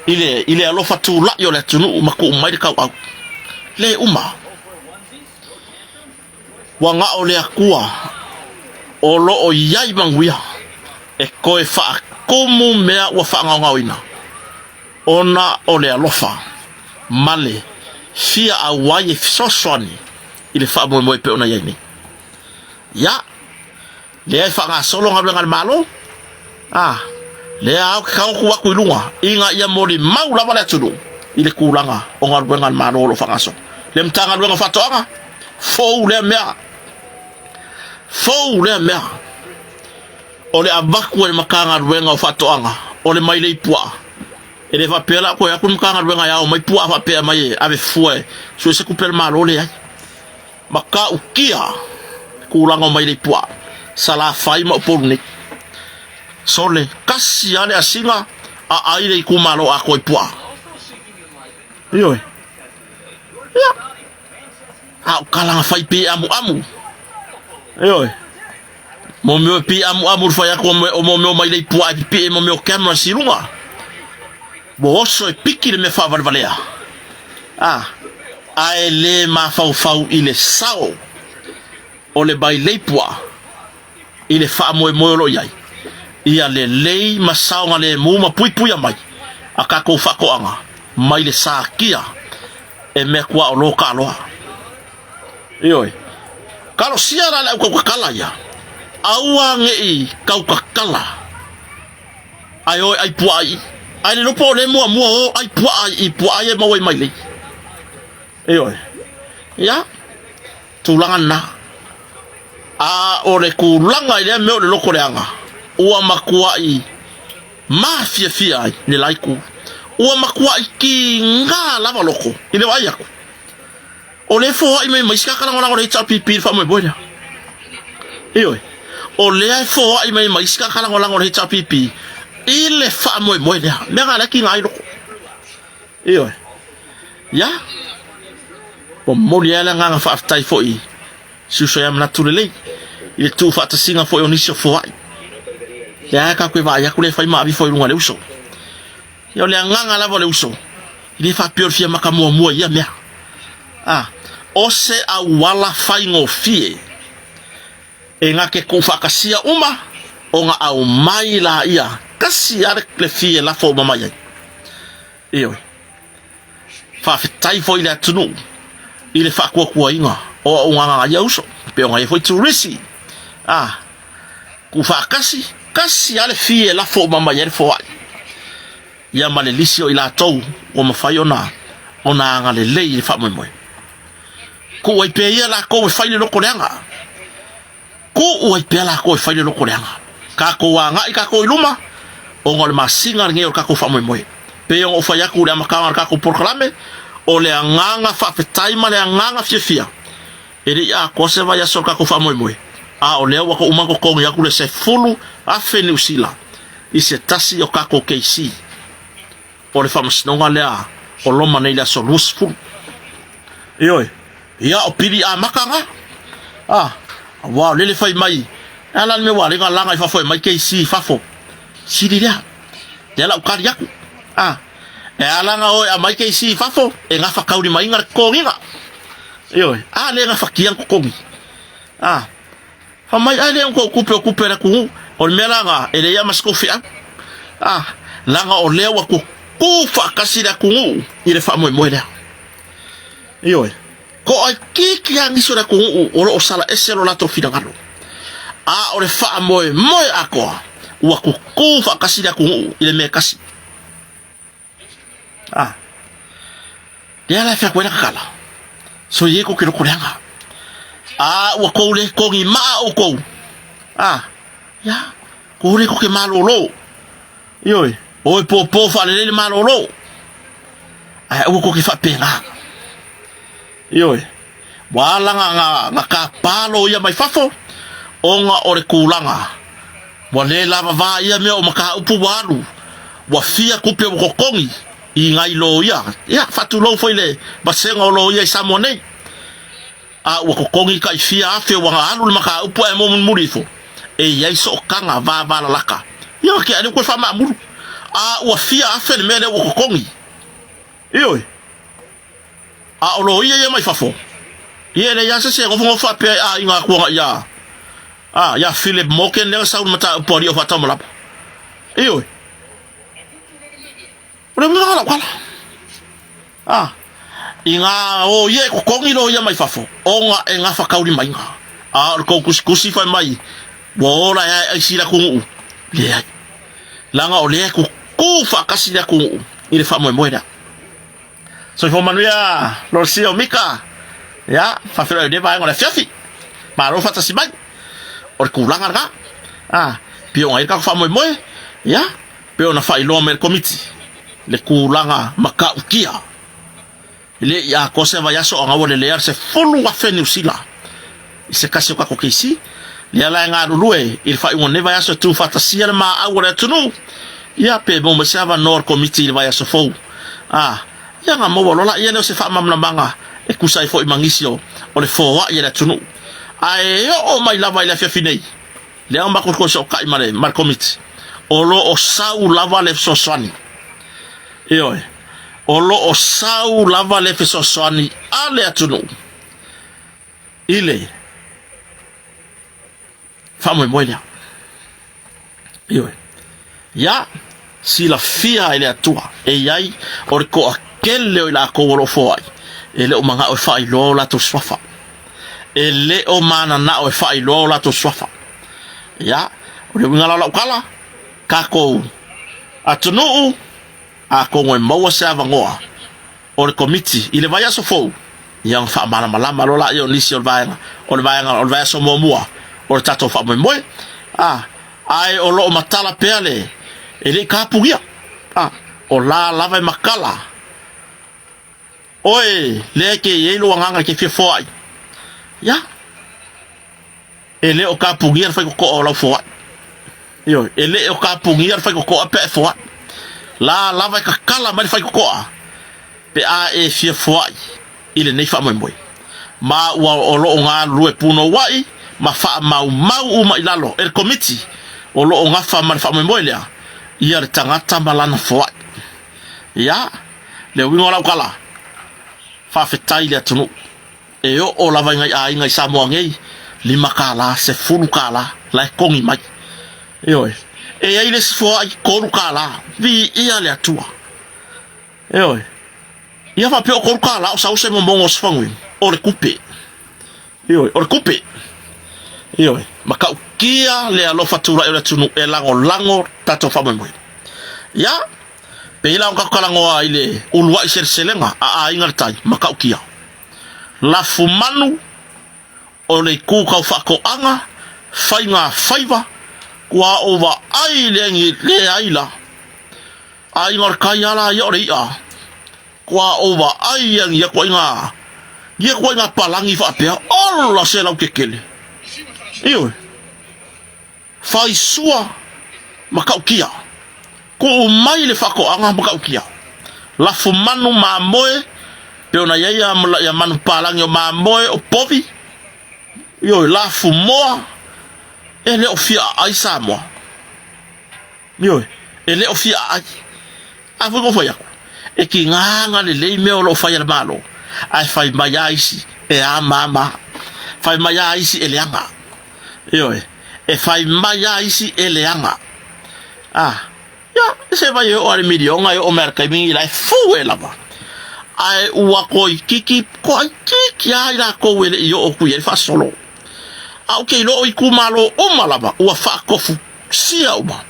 i le, i le alofa tulai o le atunuu ma tuu mai le tauau. Le uma. Ua gao le Atua o lo o i ai manuia e toe faatumu mea ua faagaogaoina ona o le alofa ma le fia auai e fesoasoani i le faamoemoe pei ona i ai nei. Ia, Lea e faagasolo galuega a le Malo, a, lea ao ke kaoku aku i luga, ina ia molimau lava le atunuu i le tulaga o galuega a le Malo o lo o faagasolo. Le Matagaluega o Faatoaga, fou lea mea, fou lea mea, o le avatu e le Matagaluega o Faatoaga o le mailei puaa. E le faapea la toe atu le Matagaluega e ao mai puaa faapea mai e ave fua e sue se tupe a le Malo, leai. Matautia tulaga o mailei puaa, Salafai ma Upolu nei. Sole, tasi lava le asiga a ai le itumalo atoa i puaa. Ioe. Ia. A o tala na fai pei amuamu. Ioe. Mo mea e pei amuamu le fai atu o mo mea o mailei puaa e pipii mo mea o cameras i luga. Ua oso e piki le mea faavalevalea. A, ae le mafaufau i le sao o le mailei puaa i le faamoemoe o lo o i ai, ia lelei ma saogalemu ma puipuia mai a tatou faatoaga mai le satia e mea tuaolo taaloa. Ioe. Kalosia la le aukaukakala ia. Aua ne i kaukakala. Ae o e ai puaa i. Ae le lopo o le muamua o ai puaa i puaa ia e maua ai mailei. Ioe. Ia, tulaga lena. A o le tulaga i lea mea o le loko leaga, ua matuai mafiafia ai le la itu. Ua matuai kiga lava loko i le vaai atu. O lea e foai mai ma isi tagata lagolago i le HRPP i le faamoemoe lea. Ioe. O lea e foai mai ma isi tagata lagolago i le HRPP i le faamoemoe lea. Mea na lea e kiga ai loko. Ioe. Ia. Momoli ai le agaga faafetai foi i si uso ia manatu lelei i le tuufaatasiga foi o nisi o foai. Lea tatou te vaai atu lea e fai ma avifo i luga o le uso. Ia o le agaga lava o le uso, e le faapea o le fia maka muamua i ia mea. A, o se auala faigofie e na te tuufaatasia uma ona aumai laia tasi lava le fie lafo uma mai ai. Ioe. Faafetai foi i le atunuu i le faatuatuaina o auaunaga a ia uso, pei ona i ai foi turisi. A, tuufaatasi, tasi lava le fee e lafo uma mai ai le foai. Ia ma le lisi o i latou ua mafai ona ona agalelei i le faamoemoe. Tuu ai pea ia latou e fai le loto leaga. Tuu ai pea latou e fai le loto leaga. Tatou agai tatou i luma, ona o le masina lenei o le tatou faamoemoe. Pei ona ou fai atu i le amataga o le tatou polokalame, o le agaga faafetai ma le agaga fiafia, e le i atoa se vaiaso o le tatou faamoemoe, a o lea ua uma ona totogi atu le 10,000 Niu Sila i se tasi o tatou keisi o le faamasinoga lea o loma nei i le aso 20. Ioe, ia o pili amata na. Ah, aua o lele fai mai, e a la le mea ua ala ai ona laga i fafo e aumai keisi i fafo. Sili lea, lea la ou tali atu. Ah, e ala ona o e aumai keisi i fafo, e gafataulimaina le totogiga. Ioe, a le gafatia le totogi. Ah, Fai mai, ai lea o kou tupe o tupe a le atunuu. O le mea la lena, e leai lava ma se tou feau. A, leaga o lea ua tutu faatasi le atunuu i le faamoemoe lea. Ioe, toaitiiti lava nisi o le atunuu o lo o sala ese lo latou finagalo. A o le faamoemoe atoa, ua tutu faatasi le atunuu i le mea e tasi. A, lea la e fai atu ai la tatala, soia kou te loko leaga. A ua kou le togi maa oukou. A, ia, kou le kou te malolo. Ioe, o e pōpō faalelei le malolo. Ae aua kou te faapena. Ioe, ua ala na tapa loia mai fafo, ona o le tulaga ua le lavava ia mea o mataupu ua alu, ua fia tupe ua totogi i nai loia, ia, faatulou foi le vasega o loia i Samoa nei, a ua totogi tai fia afe ua na alu le mataupu ae mo mulimuli ifo, e i ai sootaga vavalalata, ia na tea lea ua toe faamaamulu, a ua fia afe le mea lea ua totogi. Ioe. A o loia ia mai fafo, ia e leai lava se isi e nofonofo faapea e aiga atu ana ia, a, ia Philip Morgan lea na sau i le mataupu a alii o Faataumalapa. Ioe. O le uiga lena o lau tala. A, i ngā o ia e totogi loia mai fafo, ona e gafataulimaina. A o le tou tusitusi fai mai, ua ola e ae aisi le atunuu. Leai. Leaga o lea e tutu faatasi le atunuu i le faamoemoe lea. Soifua manuia Lolesio Mika. Ia, faafeiloai i lenei vaega o le afiafi. Malo faatasi mai. O le tulaga lena. A, pei ona i ai le tatou faamoemoe, ia, pei ona faailoa mai e le Komiti le tulaga matautia. E le i atoa se vaiaso a ua lelea le 10,000 Niu Sila i se tasi o tatou keisi. Lea la e galulue i le faaiuga o lenei vaiaso e tuufaatasia le maau o le atunuu, ia pe maua mai se avanoa o le Komiti i le vaiaso fou. A, ia na maua loa laia lea o se faamalamalamaga e tusa ai foi ma nisi o le foai a le atunuu. Ae oo mai lava i le afiafi nei, lea na matou toe sokai ma le, ma le Komiti, o lo o sau lava le fesoasoani. Ioe, o lo o sau lava le fesoasoani a le atunuu i le faamoemoe lea. Ioe. Ia, silafia e le Atua, e i ai o le toatele o i latou o lo o foai, e le o manao e faailoa o latou suafa. E le o mananao e faailoa o latou suafa. Ia, o le uiga la o lau tala, tatou atunuu, atonu e maua se avanoa o le Komiti i le vaiaso fou, ia ona faamalamalama loa laia o nisi o le vaega o le vaega o le vaiaso muamua o le tatou faamoemoe. A, ae o lo o matala pea le, e le i tapunia. A, o la lava e matala oe lea e te i ai lou agaga e te fia foai. Ia, E le o tapunia le faitotoa o lau foai. Ioe, e le o tapunia le faitotoa pe a e foai. La lava e tatala mai le faitotoa pe a e fia foai i lenei faamoemoe. Ma ua o lo o galulue punouai ma faamaumau uma i lalo e le Komiti o lo o gafa ma le faamoemoe lea, ia le tagata ma lana foai. Ia, le uiga o lau tala, faafetai i le atunuu. E oo lava i nai aiga i Samoa nei, $5, $10 la e togi mai. Ioe. E i ai le isi foai $3, viia le Atua. Ioe. Ia faapea o $3 o sau se momono o se faguinu, o le tupe. Ioe, o le tupe. Ioe, matautia le alofa tulai o le atunuu e lagolago tatou faamoemoe. Ia, pei la ona tatou talanoa i le uluai seleselega a Aiga i le Tai, matautia. Lafumanu, o le itu tau faatoaga, faiga faiva, ua ou vaai i le leai la. Aiga o le tai lava la ia o le i'a. Ua ou vaai ia ia ituaiga, ia ituaiga palagi faapea, ola se lautetele. Ioe. Faisua matautia. Tuu mai le faatoaga matautia. Lafumanu mamoe, pei ona i ai ia manu palagi o mamoe, o povi, ioe, lafumoa, e le o fia aai Samoa. Ioe, e le o fia aai. A foi na ou fai atu, e tigaga lelei mea o lo o fai a le Malo, ae fai mai lava isi e amama, fai mai lava isi e leaga. Ioe, e fai mai lava isi e leaga. A, ia, se vai e oo lava i le miliona e oo mai lava i le taimi lenei la e fue lava. Ae ua toeitiiti, toaitiiti lava i latou e le i oo atu i ai le faasolo. Ae ou te iloa o itumalo uma lava ua faatofusia uma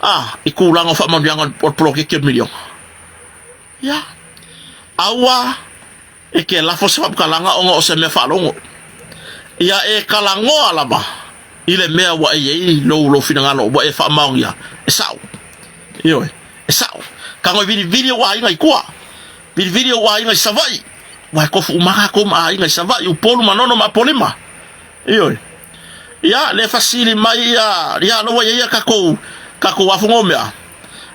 a i tulaga o faamanuiaga o le poloketi o le miliona. Ia, aua e te lafo se faamatalaga ona o se mea faalogo. Ia e talanoa lava i le mea ua e i ai lou, lou finagalo ua e faamaonia, e sao. Ioe, e sao. Tago e vilivili ou aiga i tua, vilivili ou aiga i Savaii, ua e tofu uma lava tatou ma aiga i Savaii, Upolu, Manono ma Apolima. Ioe. Ia, le fasili mai ia, ia la ua i ai ia tatou, tatou afoga o mea,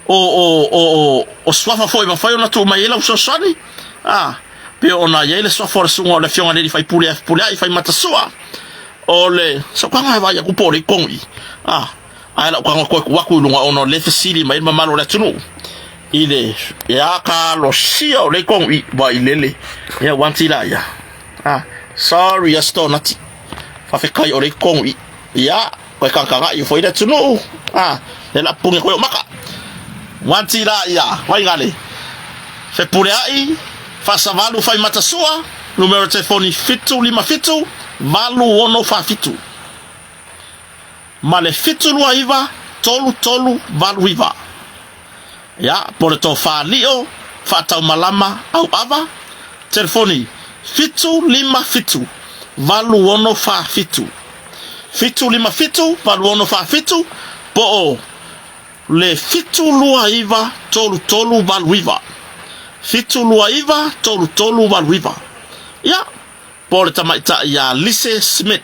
o, o, o, o, o suafa foi e mafai ona tuu mai ai lau fesoasoani, a, pei ona i ai le suafa o le susuga o le Afioga i le Alii Faipule ia Fepuleai Faimatasua, o le, sau taga e vaai atu po o le i tonu i, a, ae lau taga toe tuu atu i luga ona o lea e fesili mai le mamalu o le atunuu i le, ia, talosia o le i tonu i, ua i lele, ia, ua anti la ia. Ah, sorry Astonati. Faafetai o le tonu i. Ia, koe kangkangaʻi foi le atunuu. Ah, le la puni koe o maka. Wanti la ia, Vaigale. Fepuleai, Faasavalu Faimatasua, numera telefoni 757 8647. Ma le 729 3389. Ia, po o le tofa lio, faataumalama, auava, telefoni, 757 8647. 757 8647 po o le 729 3389. 729 3389. Ia, po o le tamaitai ia Lise Smith.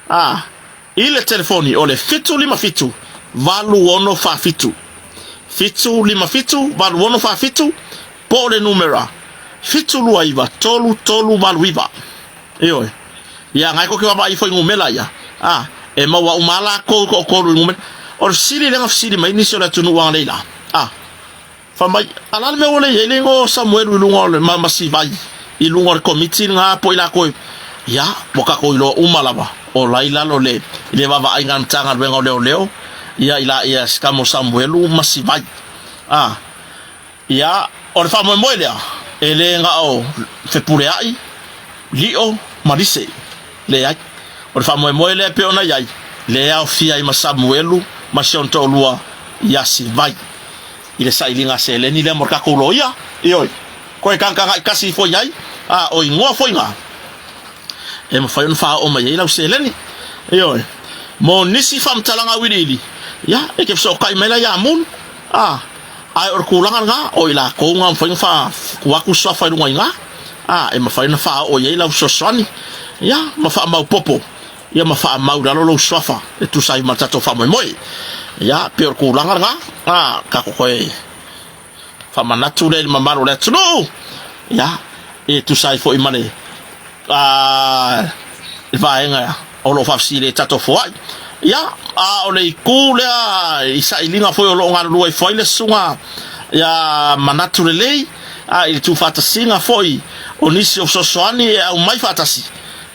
A, i le telefoni o le 757 8647, 757 8647 po o le numera 729 3389. Ioe. Ia, ngai koke vaavaai ifo i numera ia. A, e maua uma lava lakou i toatolu i numera. O le fesili lea na fesili mai nisi o le atunuu analeila. A, Fai mai, a la le mea ua le i ai le igoa o Samuelu i luga o le ma Masivai, i luga o le komiti lena po i lakou e, ia, ua tatou iloa uma lava, o la i lalo le, i le vaavaaiga a le Matagaluega o Leoleo, ia, i la, ia, si tama o Samuelu Masivai. A, ia, o le faamoemoe lea, e le na o Fepuleai, Lio ma Lise. Leai. O le faamoemoe lea e pei ona i ai, lea e aofia ai ma Samuelu ma si ona toalua ia Sivai i le sailiga a seleni lea mo le tatou loia. Ioe. Koe tagatagai tasi ifo i ai, a o igoa foi na e mafai ona faaoo mai ai lau seleni. Ioe. Mo nisi faamatalaga auiliili, ia, e te fesootai mai la ia Moon, a, ae o le tulaga lena, o i latou na mafai ona faatuu atu suafa i luga i ina, a, e mafai ona faaoo i ai lau fesoasoani, ia, ma faamaopopo, ia ma faamau i lalo lou suafa e tusa ai ma le tatou faamoemoe. Ia, pei o le tulaga lena, a, tatou toe faamanatu lea i le mamalu o le atunuu, ia, e tusa ai foi ma le vaega o lo o faafesili ai tatou foai. Ia, a o le itu lea i sailiga foi o lo o galulue ifo ai le susuga ia Manatu Lelei, a i le tuufaatasiga foi o nisi o fesoasoani e aumai faatasi,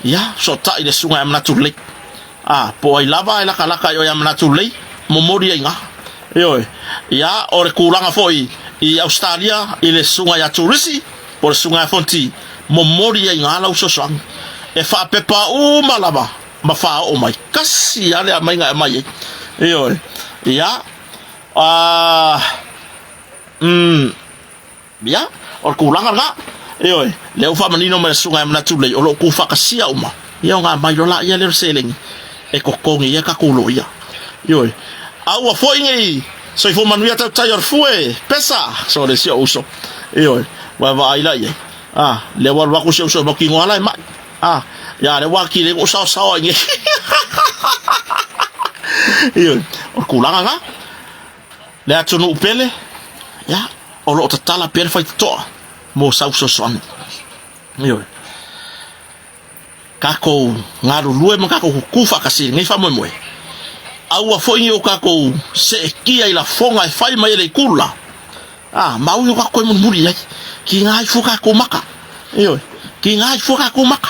ia, fesootai le susuga ia Manatu Lelei. A, po o ai lava e lakalaka i o ia Manatu Lelei, momoli ai i ina. Ioe. Ia, o le tulaga foi i Ausetalia i le susuga ia Turisi, po o le susuga ia Fonti, momoli ai i ina lau fesoasoani. E faapepa uma lava ma faaoo mai. Tasi lava le aumaiga e aumai ai. Ioe. Ia, a, mm, Ia, o le tulaga lena. Ioe, lea ua faamanino mai le Susuga ia Manatu Lelei, o lo o tuufaatasia uma, ia ona aumai loa laia lea o le seleni e totogi ai a tatou loia. Ioe, aua foi ne i soifua manuia tautai o le fue, pesa, so le isi ou uso. Ioe, vaavaai la i ai. A, lea ua alu atu si ou uso e mautinoa la e mai. A, ia lea ua atili ai ona ou saosaoa i nei. Ioe, o le tulaga lena. Le atunuu pele, ia, o lo o tatala pea le faitotoa mo sau fesoasoani. Ioe. Tatou galulue ma tatou tutu faatasi i lenei faamoemoe. Aua foi ne i o tatou seetia i lafoga e fai mai e le itu la. A, ma aua ne i o tatou toe mulimuli i ai. Kiga ai fua tatou maka. Ioe. Kiga ai fua tatou maka.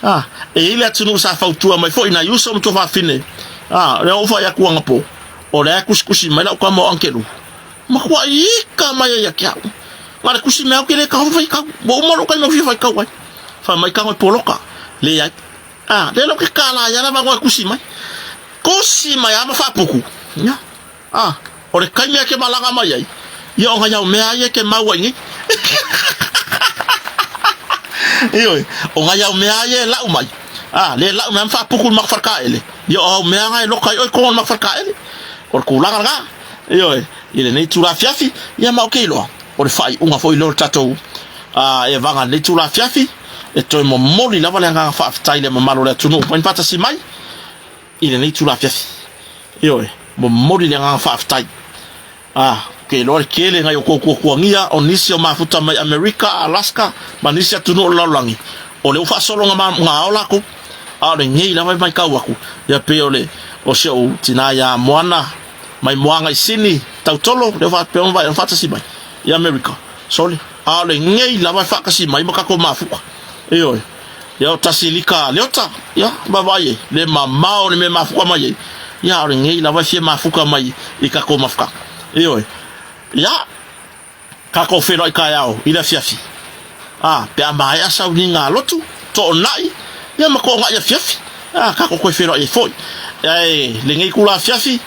A, e i ai le atunuu sa fautua mai foi nai uso ma tuafafine. A, lea ua ou fai atu anapo. O lea e tusitusi mai lau tama o Angelu. Matuai ika mai ai ia te au. Na o le tusi mai au ke le tago faitau. Ua uma lou taimi ou fia faitau ai. Fai mai tago e poloka. Leai. A, lea la ou te tala ai lava e tusi mai. Tusi mai lava ma faaputu. Ia. A, o le taimi e te malaga mai ai, ia o nai au mea ia e te mau ai nei. Ioe, o nai au mea ia e lau mai. A, lea e lau mai ma faaputu i le matou faletaele. Ia o au mea na e loka ai oe i totonu o le matou faletaele. O le tulaga lena. Ioe, i lenei itula afiafi, ia ma ou te iloa, o le faaiuga foi lea o le tatou evaga i lenei itula afiafi, e toe momoli lava le agaga faafetai i le mamalu o le atunuu mai na faatasi mai i lenei itula afiafi. Ioe, momoli le agaga faafetai. A, ou te iloa le tele nai o tou tuatuagia o nisi o mafuta mai Amerika, Alaska ma nisi atunuu o le lalolagi, o lea ua faasolo na ao latou. A o lenei lava e matau atu, ia pei o le o si ou tina ia Moana mai Moaga i Sini, Tautolo, lea ua faapea ona faatasi mai i Amerika. Sole, a o lenei lava e faatasi mai ma tatou mafuta. Ioe. Ia o tasi lika leota, ia vaavaai ai, le mamao le mea e mafuta mai ai, ia a o lenei lava e fia mafuta mai i tatou mafutaga. Ioe. Ia, tatou feiloai taeao i le afiafi, a, pe a maea sauniga a lotu, toonai, ia ma toonai afiafi, a, tatou toe feiloai ai foi. Ae lenei itula afiafi,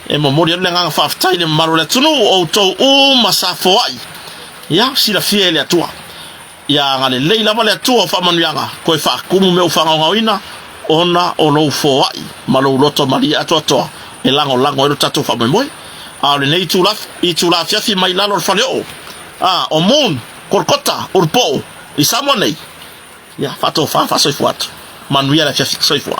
e momoli atu le agaga faafetai i le mamalu o le atunuu, o outou uma sa foai, ia, silafia e le Atua. Ia agalelei lava le Atua o faamanuiaga, toe faatumu mea ua faagaogaoina, ona o lou foai ma lou loto malie atoatoa e lagolago ai lo tatou faamoemoe. A o lenei itula, itula afiafi mai lalo o le faleoo, a, o Moon, Kolkota, Urupoo, i Samoa nei, ia, faatofa, faasoifua atu. Manuia le afiafi. Soifua.